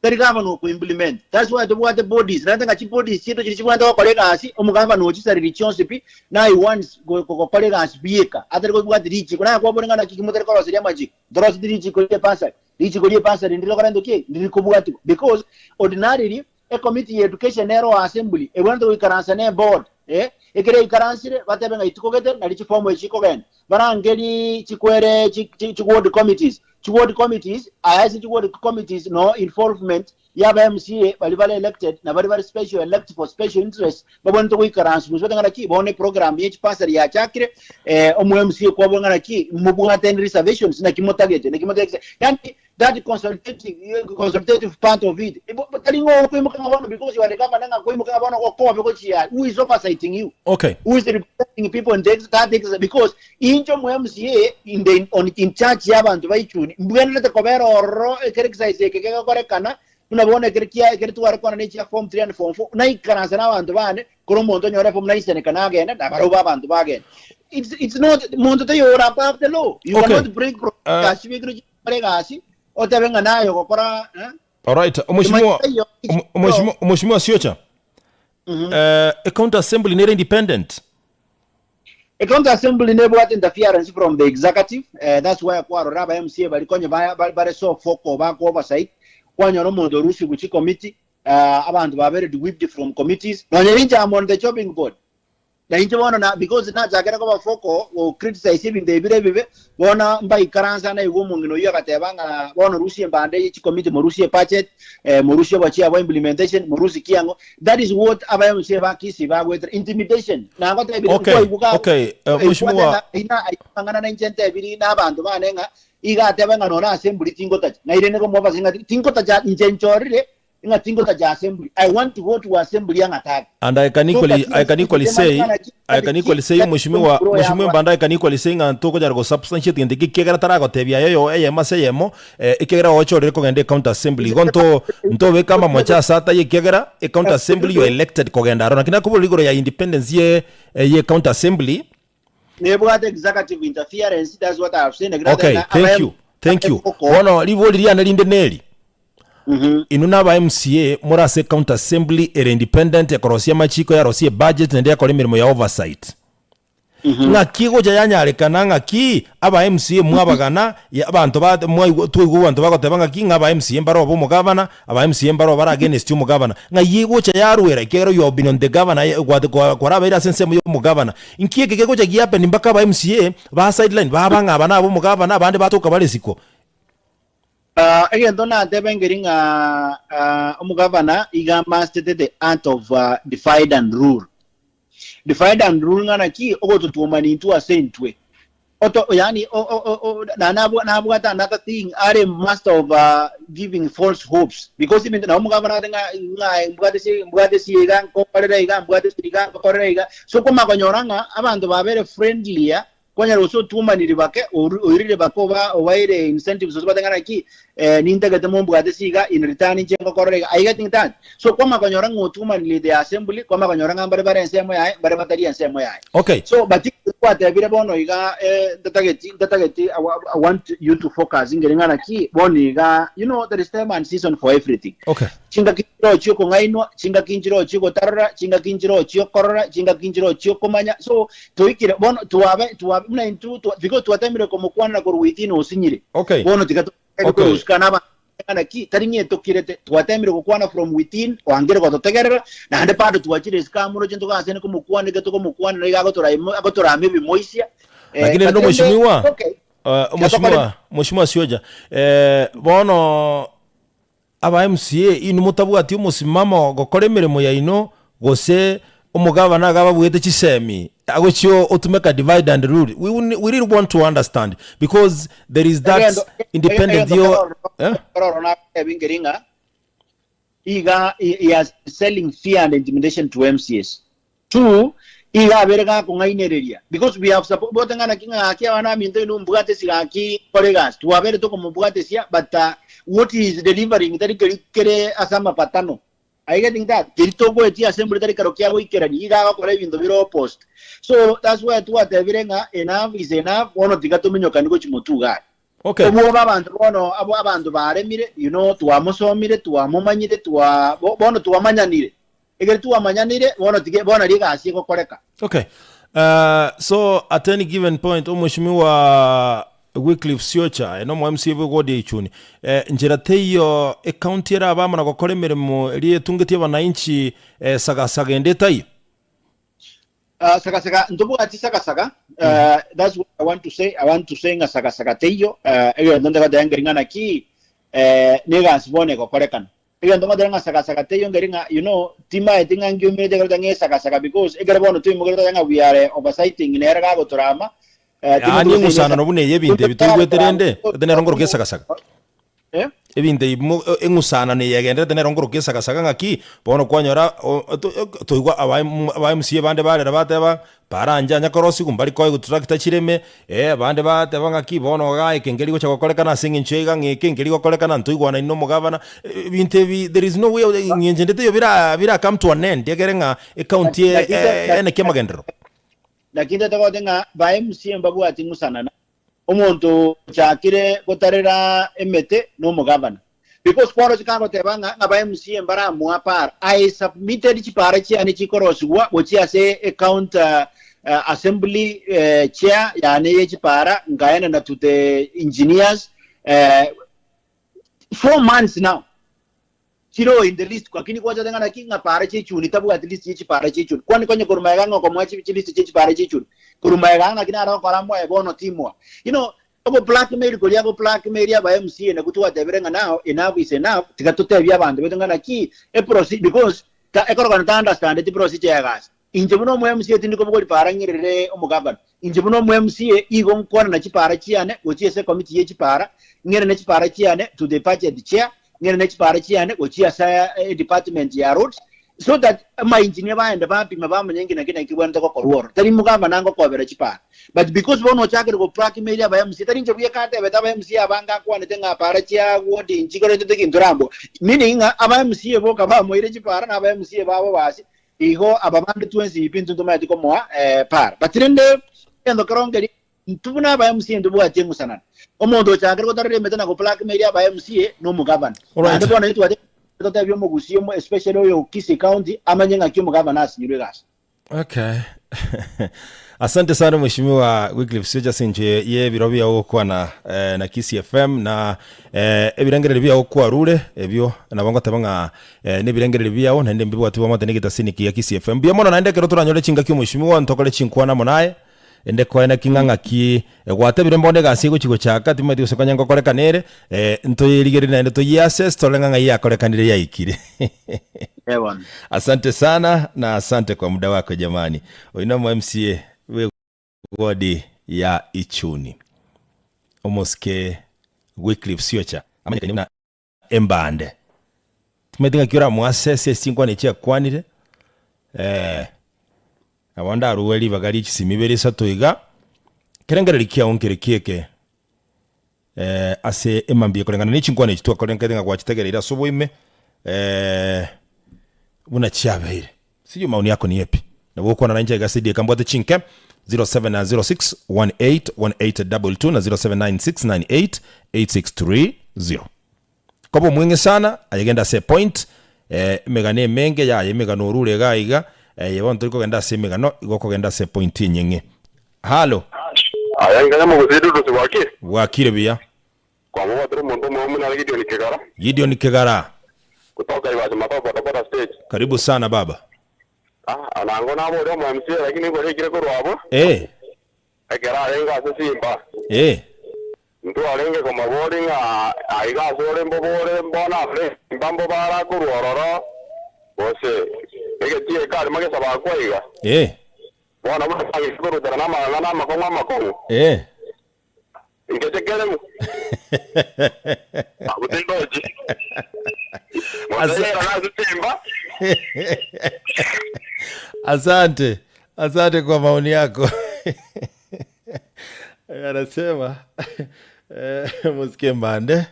Tari gavana oko implement. That's why tobwate bodies. Naende ng'a chibodies chiaito chiria chibwenerete gokora egasi, omogavana ochisariri chionsi pi, naye once gokora egasi bieka, atari kobwati richiko. Naye kwabore ng'a naki ki motari koroseria amachiko? Ntoroseti richiko ria ebasari. Richiko ria ebasari ndiri gokora gento ki? Ndiri kobwatiwa. Because ordinarily, ecommittee ya education nero o assembly, ebwenerete goikaransa ne eboard, eh, ekero yaikaransire, batebe ng'a ituko gete nari chiform echi chikogenda. Barangerie chikwere chi chi ward committees. Chi ward committees, aya ase chi ward committees no involvement. ya aba MCA baria bare elected na baria bare special elect for special interest babwenerete goikaransa mosubete ng'a naki bono eprogram ye chibasari yachakire eh, omo MCA kwabora ng'a naki mobwate any reservations naki motagete naki motagete yani that consultative consultative part of it tari ng'a okoimoka ng'a bono because you are the governor ng'a koimoka ng'a bono gokobe gochia who is oversighting you Okay. who is representing people in the, that ex- because inche omo MCA in the, on, in charge y'abanto baichuni mbwenerete kobera ororo ekere exercise eke kegokorekana buna bono ekere kia ekere tware kwana ne chia form 3 and form 4 naikaransa na abanto bane kore omonto onyore form naiseneka nagenda na barobwo abanto bagenda it's, it's not monto taiyo ore above the law you Okay. cannot break uh, chibekire chikore egasi otebe ng'a naye ogokora eh? Alright, omweshimiwa Taiyo. omweshimiwa omweshimiwa Siocha. Eh, ecounty assembly nere independent. A county assembly nebwate interference from the executive eh, that's why kwarora aba MCA bari konye ba- ba- bare so vocal bako oversight kwanyora omonto orusigwe chicommittee uh, abanto babere whipped from committees nonye ninche am on the chopping board na inche bono na because nachakera koba vocal go criticize ebinto ebire ebibe bono mbaikaransa naigwa omong'ina oyio agateba ng'a bono rusie embande ye chicommittee morusie budget eh, morusie obochia bwa implementation morusie kiang'o that is what aba MCA ba Kisii bagwetera intimidation nagotebire Okay, nkwaigwa okay, eh, mheshimiwa- ina ang'ana na inche ntebiri na abanto bane ng'a iga atebe ng'a nona assembly tingotacha naire nigo mobase ng'a tingotacha inche nchorire ng'a tingotacha assembly I want to go to assembly ang'atake And I can So, equally, but I can equally say, I can equally say mheshimiwa mheshimiwa Mbanda I can equally say ng'a ntokonyara go substantiate gento eke ekiagera taragotebia aye eyemo ase eyemo eh, ekiagera gochorire kogenda ecounty assembly igo nto ntobeka amamocha ase ataiyo ekiagera ecounty assembly you are elected kogenda aro. Naki nakoboria igoro ya independence ye ye county assembly nebwate executive interference that's what I have seen Okay, thank you, thank you. Bono ribori riane rinde neri, inwe na aba MCA more ase county assembly ere independent ekorosia amachiko yarosia ebudget naende yakora emeremo ya oversight. Ng'aki egocha yanyarekana ng'aki aba MCA mwabagana ya abanto ba mwaigwa twaigwa abanto bagoteba ng'aki ng'a aba MCA mbare obe omogavana aba MCA mbare bare against omogavana ng'ai egocha yarwera ekiagera you have been on the governor gwate kwa kwarabeire ase ensemo ya omogavana Inki eke kegocha giahappen mpaka aba MCA ba sideline baba ng'a aba naba omogavana abande batoka bare isiko? Uh, egento natebe nkeri ng'a uh, omogavana iga mastered the art of uh, divide and rule. Divide and rule ng'a naki ogototwomani intwe ase intwe. Oto, yani, o, o, o, o, na nabwa, nabwate another thing are master of uh, giving false hopes because ebinto nabo omogavana ate ng'a ng'a mbwate si mbwate si iga nkokorera iga mbwate si iga nkokorera iga so kwamanya konyora ng'a abanto babere friendlier kwanyora gose otwomaniri bake oru oirire bake oba obaire incentives gose bateba ng'a naki eh, nintagete mombwate si iga in return inche nkokorera iga are you getting that? So kwamanya konyora ng'a otwomanire the assembly kwamanya konyora ng'a mbare bare ensemo yaye mbare batari ensemo yaye Okay. so but twatebire bono iga eh, ntatageti ntatageti I, wa- I want you to focus ngeri ng'a naki bono iga you know there is time and season for everything Okay. chingaki nchiro chiokong'ainwa chingaki nchiro chiogotarora chingaki nchiro chiokorora chingaki nchiro chiokomanya so toikire bono twabe twabe buna intwe twa- because twatemire komokwanera korwa within osinyire Okay. bono tiga Okay. korusika naba naki tari ng'a etokirete twatemire gokwana from within oangire gototegerera naende bado twachire isiko amo roche ntogasene komokwana eke tokomokwanera iga agotoraimo agotorama ebimoisia eh, Lakini but rende rende mheshimiwa okay uh, mheshimiwa mheshimiwa Sioja eh, bono aba MCA inwe motabwati omosimamo gokora emeremo yaino gose omogavana iga ababuete chisemi agochia otumeka divide and rule we, we really want to understand because there is that Egento independent egento yo keroro eh? keroro nagotebi nkeri ng'a iga he he has selling fear and intimidation to MCAs. Two, iga abere gakong'ainereria because we have support bote ng'a naki ng'aki abana baminto inwe mbwate gaki kore egasi twabere tokomobwatesia but uh, what he is delivering tari keri kere ase amapatano Are you getting that? Keri togoetia assembly tari kero kia goikerania iga agokora ebinto bire opposite so that's why twatebire ng'a enough is enough bono tiga tominyokani gochia motwe iga aria. Okay. Obwoba abanto bono abo abanto baremire you know twamosomire twamomanyire twa bo- bono twamanyanire ekero twamanyanire bono tige bono nario egasi egokoreka. Okay. Uh, so at any given point omweshimiwa Wycliffe Siocha ere nomo MCA bwe ward ya Ichuni eh, nchera teiyo ecounty erabe amo na gokora emeremo eria etungetie abananchi eh, sagasaga ende etaiyo. Uh, sagasaga ntobwati sagasaga uh, that's what I want to say I want to say ng'a sagasaga teiyo uh, egento ndegoteba nkeri ng'a naki eh, negasi bono egokorekana. Egento ngoteba ng'a sagasaga teiyo nkeri ng'a you know, timaeti ng'a nkiumerete ekero toteba ng'a esagasaga because ekero bono toimokerete totebe ng'a we are oversighting nere gagotorama, eh, Yaani timotogoseria eng'usanano buna eye ebinto ebi toigwete rende, ete nero nkoroka esagasaga. Eh? Ebinto ebi mo eng'usanano eye egenderete nero nkoroka esagasaga ng'aki, bono kwanyora o to toigwa aba aba MCA bande barera bateba, Parancha anya korosigwa mbari koegwa tractor chireme, eh, abande bateba ng'aki bono igaa eke nkeri gocha gokorekana ase eng'encho ya iga ng'a eke nkeri gokorekana ntoigwanaini na omogabana, ebinto ebi there is no way eng'encho ende teiyo bira bira come to an end egere ng'a ecounty Lakini- ene ki amagenderero. Lakini totogote ng'a ba MCA mbabwati ng'usanana. Omonto ochakire gotarera emete nomogavana. Because kwaroche kagoteba ng'a ng'a ba MCA mbaramoa para. I submitted chipara chiane chikorosigwa gochia ase ecounty assembly chair yane ye chipara nkaenena to the engineers 4 months now. Chire in the list lakini gwachete ng'a naki ng'a para chiechuni tabwati list ye chipara chiechuni. Kwani konye korwa magega ng'a okomoa chi list chie chipara chiechuni. Korwa magega ng'a naki nare gokora amoe bono timoa. You know, obo blackmail koria ago blackmail aba MCA nabwo twatebire ng'a now enough is enough tiga totebie abanto baito ng'a naki eproce because ta ekorokana ta understandeti procedure ya egasi. Inche buna omo MCA tindi kobogori para ng'irere omogavana. Inche buna omo MCA igo nkwanana chipara chiane gochia ase ecommittee ye chipara, ng'irane chipara chiane to the budget chair, ng'irane chipara chiane gochia ase edepartment ya roads so that amaengineer baende bapima bamanye nki naki naki kebwenerete gokorwa ororo. Tari mugavana ngokobera chipara. But because bono ochakire go blackmail aba MCA, tari inche bweka atebete aba MCA abange akwanete ng'a para chia ward nchikorentete gento rambo. Meaning ng'a aba MCA boka bamoire chipara na aba MCA babo basi Igo aba bande twensi pi intwe ntomaeti komoa para. But rende egento kero nkeri intwe buna aba MCA ntobwati eng'usanano. Omonto ochakire gotarera emete na go blackmail aba MCA na omogavana. Alright. Naende bono intwate totebie omogusii omo especially oyo o Kisii County amanye ng'aki omogavana asinyirwe egasi. Okay. Asante sana Mheshimiwa Wycliffe Siocha ase enchwe y'ebiro biao gokwana eh, na Kisii FM na eh, ebirengererio biao kwarure ebio nabo ngoteba ng'a eh, nebirengererio biao naende mbibwati bwamate negetasini kia Kisii FM. Mbuya mono naende ekero toranyore chingaki omweshimiwa ntokore chinkwana amo naye ende koena ki ng'a ng'aki gwatebire mbono egasi egochi gochaka timanyeti gose konya ngokorekana ere eh, ntoyerigererie naende toyiassess torore ng'a ng'ai yakorekanire yaikire. Eh bono. Asante sana na asante kwa muda wako jamani. Oyo nomo MCA bwe ward ya Ichuni. Omosike Wycliffe Siocha amanyekaine buna Embande. Timanyeti ng'aki oramoasese ase chinkwana echi akwanire. Eh, nabo ndarue ribaga rie chisimi ibere isato iga. Kerengererio kiao nkere kieke eh, ase emambia koreng'ana ne chinkwana echi twakorenkaete ng'a gwachitegereire ase oboime eh, buna chiabeire. Sijui maoni yako ni yepi? Nabo gokwana nainche iga ase edeka mbwate chinke 0706 181822 na 0796 988630. Koba omweng'e sana aye genda ase epoint eh, emegano emenge yaya emegano orure iga iga eye bono tori kogenda ase emegano igo okogenda ase epoint enyeng'e. Halo. Aya inga nyamogusi Dudusi bwakire? Bwakire buya. Kwamobwatire omonto omoyo buna are Gideon Kegara. Gideon Kegara. Kutoka Ibachi Matoa bodaboda stage. Karibu sana baba. Ah, nango nabore omo MCA lakini igoro yaikire korwa abwo. Eh. Ekero arenge ase Simba. Eh. Ntwarenge komobori ng'a aiga ase ore mbobore mbono ase Simba mbobara korwa ororo gose egetii eke arimo gesabakwa iga. Eh. Bono buna bagechia korutana namang'ana amakong'u amakong'u. Eh. Ingeche keremu. Abwo tindochi. Motegerera ase Simba. Asante, asante kwa maoni yako. Anasema eh, mosike mbande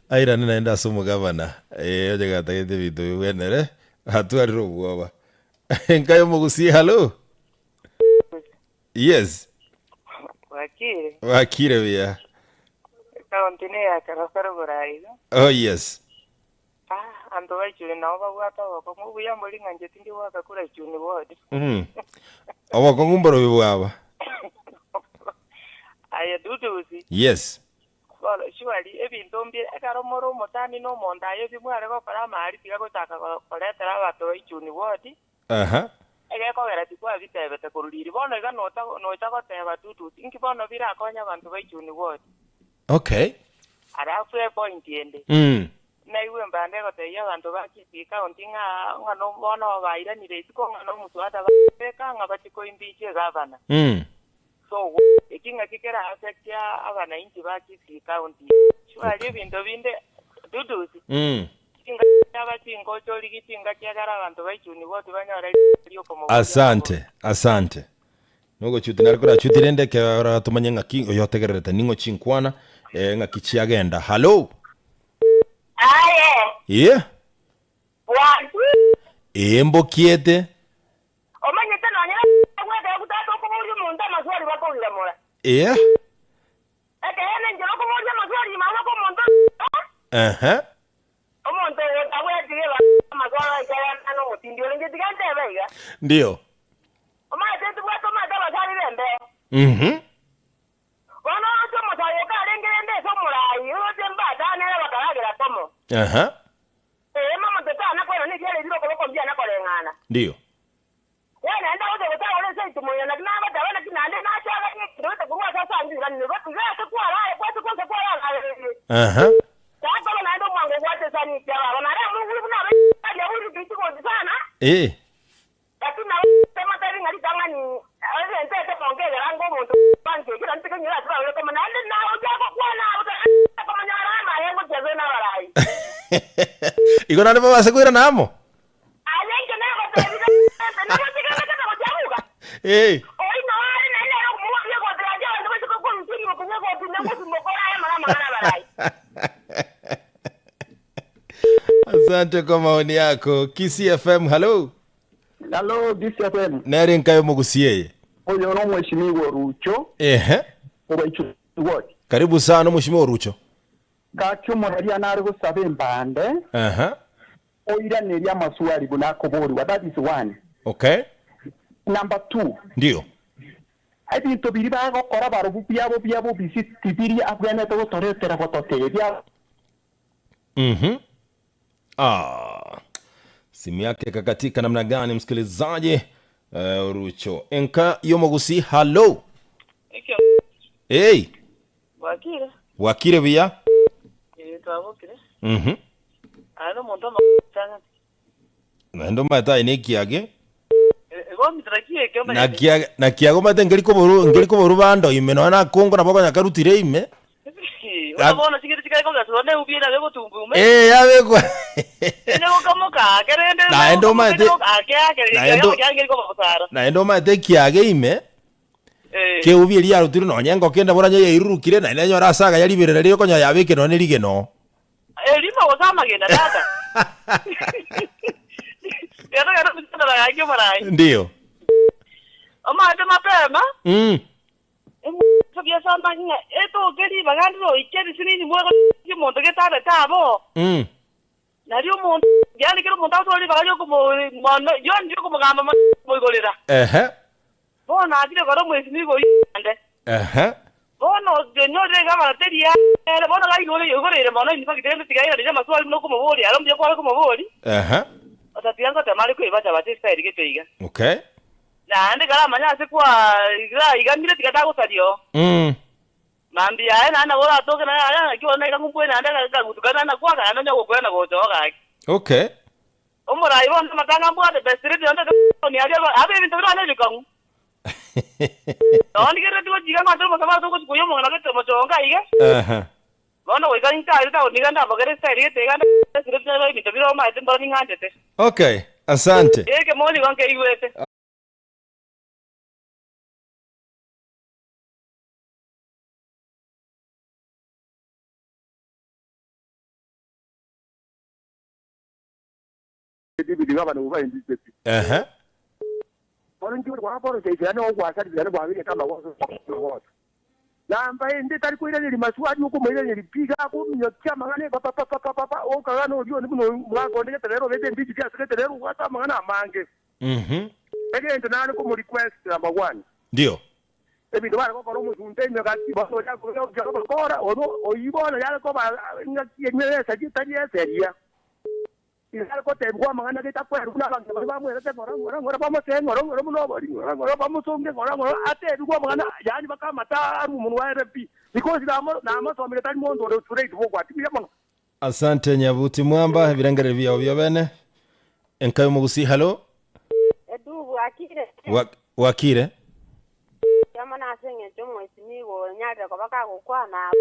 airane naende ase omogavana eh, onye gatagete ebinto bibwenere atwarire obwoba nkaye omogusie hallo yes Bwakire. Bwakire buya. Ekaunti ne ya Keroka rogoro aiga. Oh yes. Ah, anto ba Ichuni nabo babwate obokong'u obuya mbori ng'a inche tindi goaka kura Ichuni ward. Mm. Obokong'u mborobi bwaba. Aye Dudusi. Yes. Bono surely ebinto mbire ekero more omotani na omonto aye ebi mware gokora amari tiga gochaka koretera abanto ba Ichuni ward. Aha. Egekogera tikwabitebete korwa riiri. Bono iga nota nocha goteba Tutus, inki bono birakonye abanto ba Ichuni ward? Okay. Alafu epoint ende, Mm. Naigwe mbande egotebia abanto ba Kisii County ng'a ng'a no bono bairanire isiko ng'a nomosuada babeka ng'a bachie koimpeach egavana. Mm. So eki ng'aki kera affect abanainchi ba Kisii County. Surely ebinto binde Dudus, Mm. chingaki chiaba chingocha origi chingaki ekero abanto baichunigwa tibanyore ribaga riokomoboria Asante, amabori. asante. Nogochuti nare korachuti rende ekero tomanye ng'aki oyotegererete ning'o chinkwana eh, ng'aki chiagenda. Hallo. Aye, Ye, bwanchi, ee mbokiete. omanyete nonya nagwekera gutata okoboria omonto amaswali bakoiramora. Ee. Ekeene inche nokoboria amaswali ime agwo omonto Ehe. omonto oyo otabwati ribaga amaswali aikare nomotindi ore inche tiga ntebe iga. Ndio. Omanyete ntibwate omanyete abasani b'embeo. Mhm. Bono oroche omosae oyo karenge rende ase omoraai, oroche mbatane ere bakaragera komo. Aha. Ee, mamonto tana koirana nebiara ebire okoboko mbiana koreng'ana. Ndio. We naende agocha gotagora ase etumo eye, naki nagoteba, naki naende nachaganie ekero gete korwa ase ase angiranire, gotiga ase kwarare, kwase konse kwarararerie. Aha. Takoba naende omwango ogwate esani ekia baba, nare amogure buna abaisraeli abwo rigichi gochi sana. Ee. Lakini nabo tomotebi ng'a ritang'ani egento ekemo nkegera anga omonto bwanche ekero ntike nyore ase babere komo naende nagochia gokwana abo komonyora amaye ngochia ase nabarai. Igo naende babase koirana amo? Aye inche nagotebire ase nagotigerekete gochia buga. Ee. Oyio nao are naende nere okomoboria egoti gaki abanto baise korusia riboko bw'egoti na gosimoka oraye amang'ana amang'ana abarai. Asante kwa maoni yako. Kisii FM, hello. Hello, Kisii FM. Nere nkayo mogusie eye. Oyo no mheshimiwa Orucho Ehe. obaichu ward. Karibu sana mheshimiwa Orucho. Gaki omoraria nare gosaba embande Aha. oiraneria amaswali buna akoboriwa. That is one. Okay. Number two. Ndio. Ebinto biria bagokora barobwo biabo bia bobisi tibiri abwenerete gotoretera gototebia. Mhm. Ah. Simu yake ikakatika namna gani msikilizaji? Uh, Rucho. Enka yomogusi hello. Ekio Hey, bwakire wakire buya? eh twabokire Mhm. aye nomonto omotang'ani Naende omanyete aye na ekiage. Igo omitera ki eke omanyete? Naki naki agomete nkeri koboru nkeri koboru bando ime nonya nakongo nabo konya karutire ime. Buna bono ching'iti chikare kogeswa ne eubi erabe obotumbu ime. Eh yabekwa. Ene gokamoka ake rende Naende omanyete ake ake naende ake nkeri koba bosara. naende omanyete ekiage ime Eh. keubi eria yarutirwe nonya engoko ende boranye yairurukire naende enyore ase agaya riberera riria okonyora yabekire nonya ne rigena oo. Erimo gose amagena tata. Gento gento michandara gaki omorai. Ndio. Omanyete mapema. Mm. Ebiasamba ng'a etoke ribaga ndire oike ebisinini mwego omonto getabete abo. Mm. Nario omonto yaani kera omonto agotwara ribaga riokomo mono yaani riokomogamba mono komoigorera. Ehe. Bono achire kora omwesimigwa oyio naende. Ehe. Bono onyorire iga amara teri ere, bono iga oigoreire mono in fact rende tiga airanerie amaswali buna okomoboria aro mbuya kware komoboria. Ehe. Otatiga ngotema are koibacha bacha estyle gete iga. Okay. Naende karamanye ase kwa igamire tiga tagosaria oo. Mm. Mambia aye naende nabo oratoke naye aye naki bono iga ng'umbwe naende akagutuka naende nakwaka naende onye gokwena gocha oo gaki. Okay. Omorai bono amatanga mbwate best lady onde toni aria abe ebinto bire one ebikong'u. Nonye ndigerereti gochiga ng'a onde omosabaro togochi koyia omong'ina gete omochonga iga. Ehe. Bono goika inkaire taoni iga ndabogere estyle gete iga best lady nebe ebinto bire omaete mboro ning'anchete. Okay, asante. Ekemoni igo nkeigwete. David gavana oba NDP. Ehe. Bono inche gwaporoseise yaani ogwasarire yaani gwabegete amagoso amagoso. Namba ende tari koiraneria maswali okomoiraneria pi iga akominyokia amang'ana papapapapapa okagana oria onde buna omwaka onde gete rero obete embigi ase gete rero obwate amang'ana amange. Mhm. Egento nare komo request number one. Ndio. Ebinto bare gokora omosunte ime gati bono oria akoba gokora ono oyio bono yare koba ng'aki eria etari eseria. Iga gotebigwa amang'ana getakwerwa buna abanto baria bamwerete ng'ora ng'ora ng'ora bamosee ng'ora ng'ora buna obori ng'ora ng'ora bamosonge ng'ora ng'ora atebigwe amang'ana yaani mpaka amate arwe omonwa ere pi because namo namosomire tari monto ore straight forward buya mono. Asante Nyabuti Mwamba, ebirengererio biao biobene. Enka y'omogusii, hallo. Edu bwakire. Bwa- Bwakire. Kiamo nase eng'encho omwesimigwa onyarire koba kagokwana.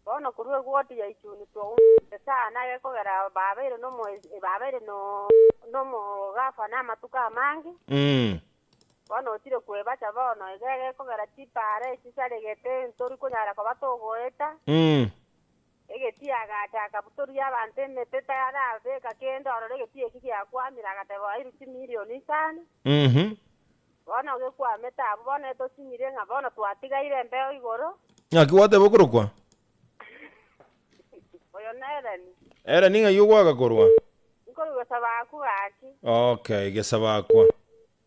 Bono korwa egoti ya ichuni twaumete sana gekogera babeire nomoe babeire no nomogafana amatuko amange. Bono otire kwebacha bono iga egekogera chipara echi chisaregete ntori konyara koba togoeta. Egetii agacha akabutoria abanto emete tarabeka kende ororo egetii eki giakwamire agateba oairwe chimilioni isano. Bono gekwamete abwo bono etosinyire ng'a bono twatigaire embeo igoro. Ng'aki gwateba okorokwa? Oyo n'Ereni. Ereni ng'ai ogwaka korwa? Nkorwa Gesabakwa gaki. Okay, Gesabakwa.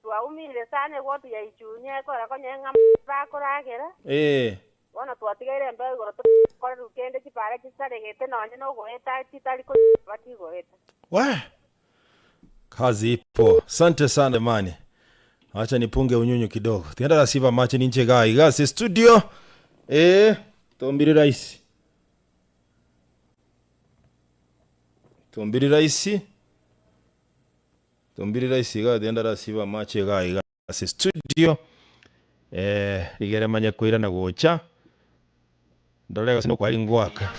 Twaumire sana egoti ya ichunia ekora konya ng'a bakoragera. Ee. Bono twatigaire embeo igoro tokorerwa kende chipara chisaregete nonye nogoeta chitari koba chigoeta. We! Kazi ipo. Sante sana jamani. Acha nipunge unyunyu kidogo. Tiga ndarasiba amache ninche igaa iga ase studio. Ee, tombiri rahisi. Tombiri rahisi. Tombiri rahisi igaa tiga ndarasiba amache igaa iga ase studio. Eh, rigere manye koirana gocha. Ndore gose nokwari ngoaka.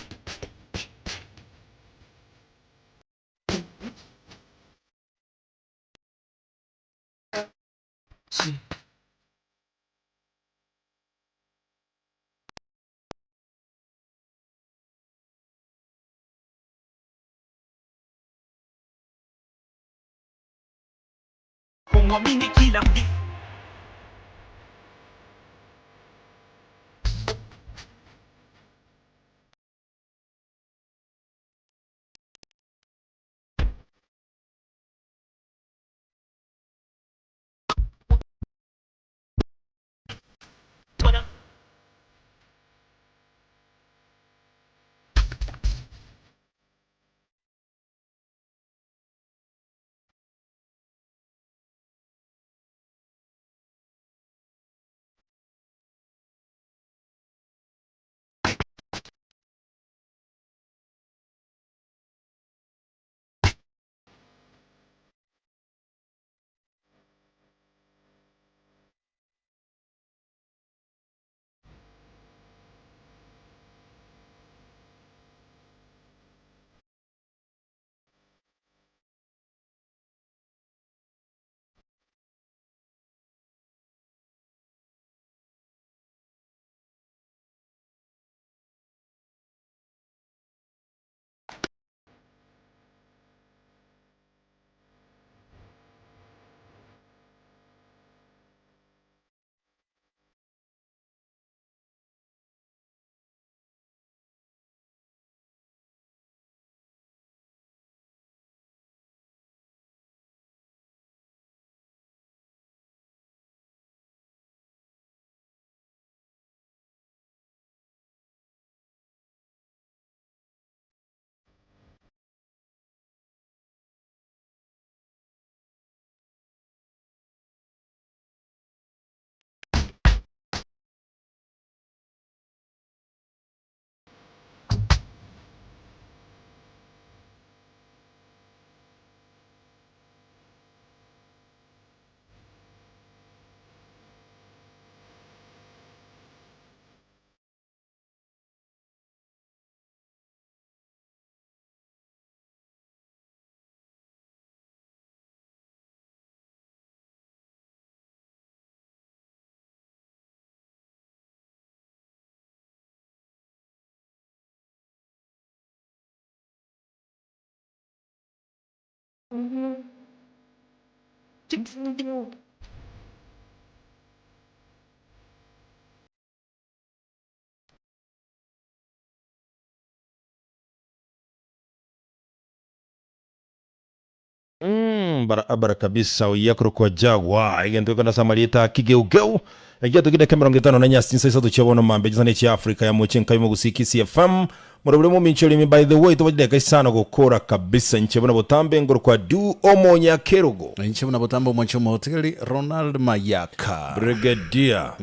Mm, barabara kabisa oyakoro kwa jagwa egento gekona ase amarieta a kigeugeu egiato kideka emerongo etano na nyasi chinsa isato chia bono mambia chisana chia Africa ya moche nka y'omogusii Kisii FM morobire momincho orimi by the way toba chideka isano gokora kabisa inche buna botambe ngoro kwa du omonyakerogo Inche buna botambe omoche omotigari Ronald Mayaka. Brigadier.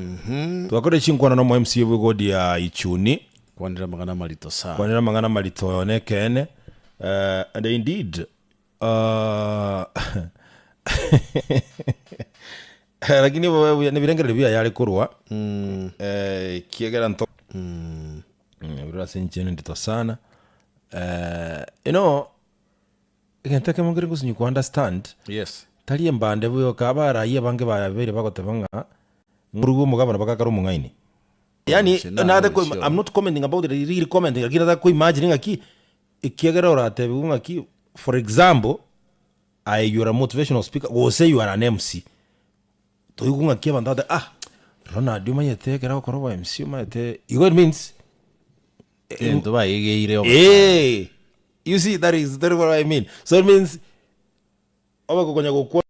Twakore chinkwana nomo MCA bw'egodi ya Ichuni. Kwanera amang'ana amarito sana. Kwanera amang'ana amarito oyo nekeene and indeed lakini obobe buya nebirengererio biaye are korwa ekiagera nto ebiro ase inche nendito sana you know egento ekemo nkere ngosinyi ko understand Yes. tari embande bwoka abarai abange babeire bagoteba ng'a ng'oruge omogabana bagakara omong'aini. Yaani Inche nate ko naroche I'm not commenting about it really commenting lakini nataka ko imagine ng'aki ekiagera oratebiwe ng'aki for example aye you are a motivational speaker gose you are an MC toigwe ng'aki abanto bagoteba ah Ronald omanyete ekero agokora obo MC omanyete igo it means Egento baegeire obo. Eh, you see that is that is what I mean so it means obe kokonya gokwa.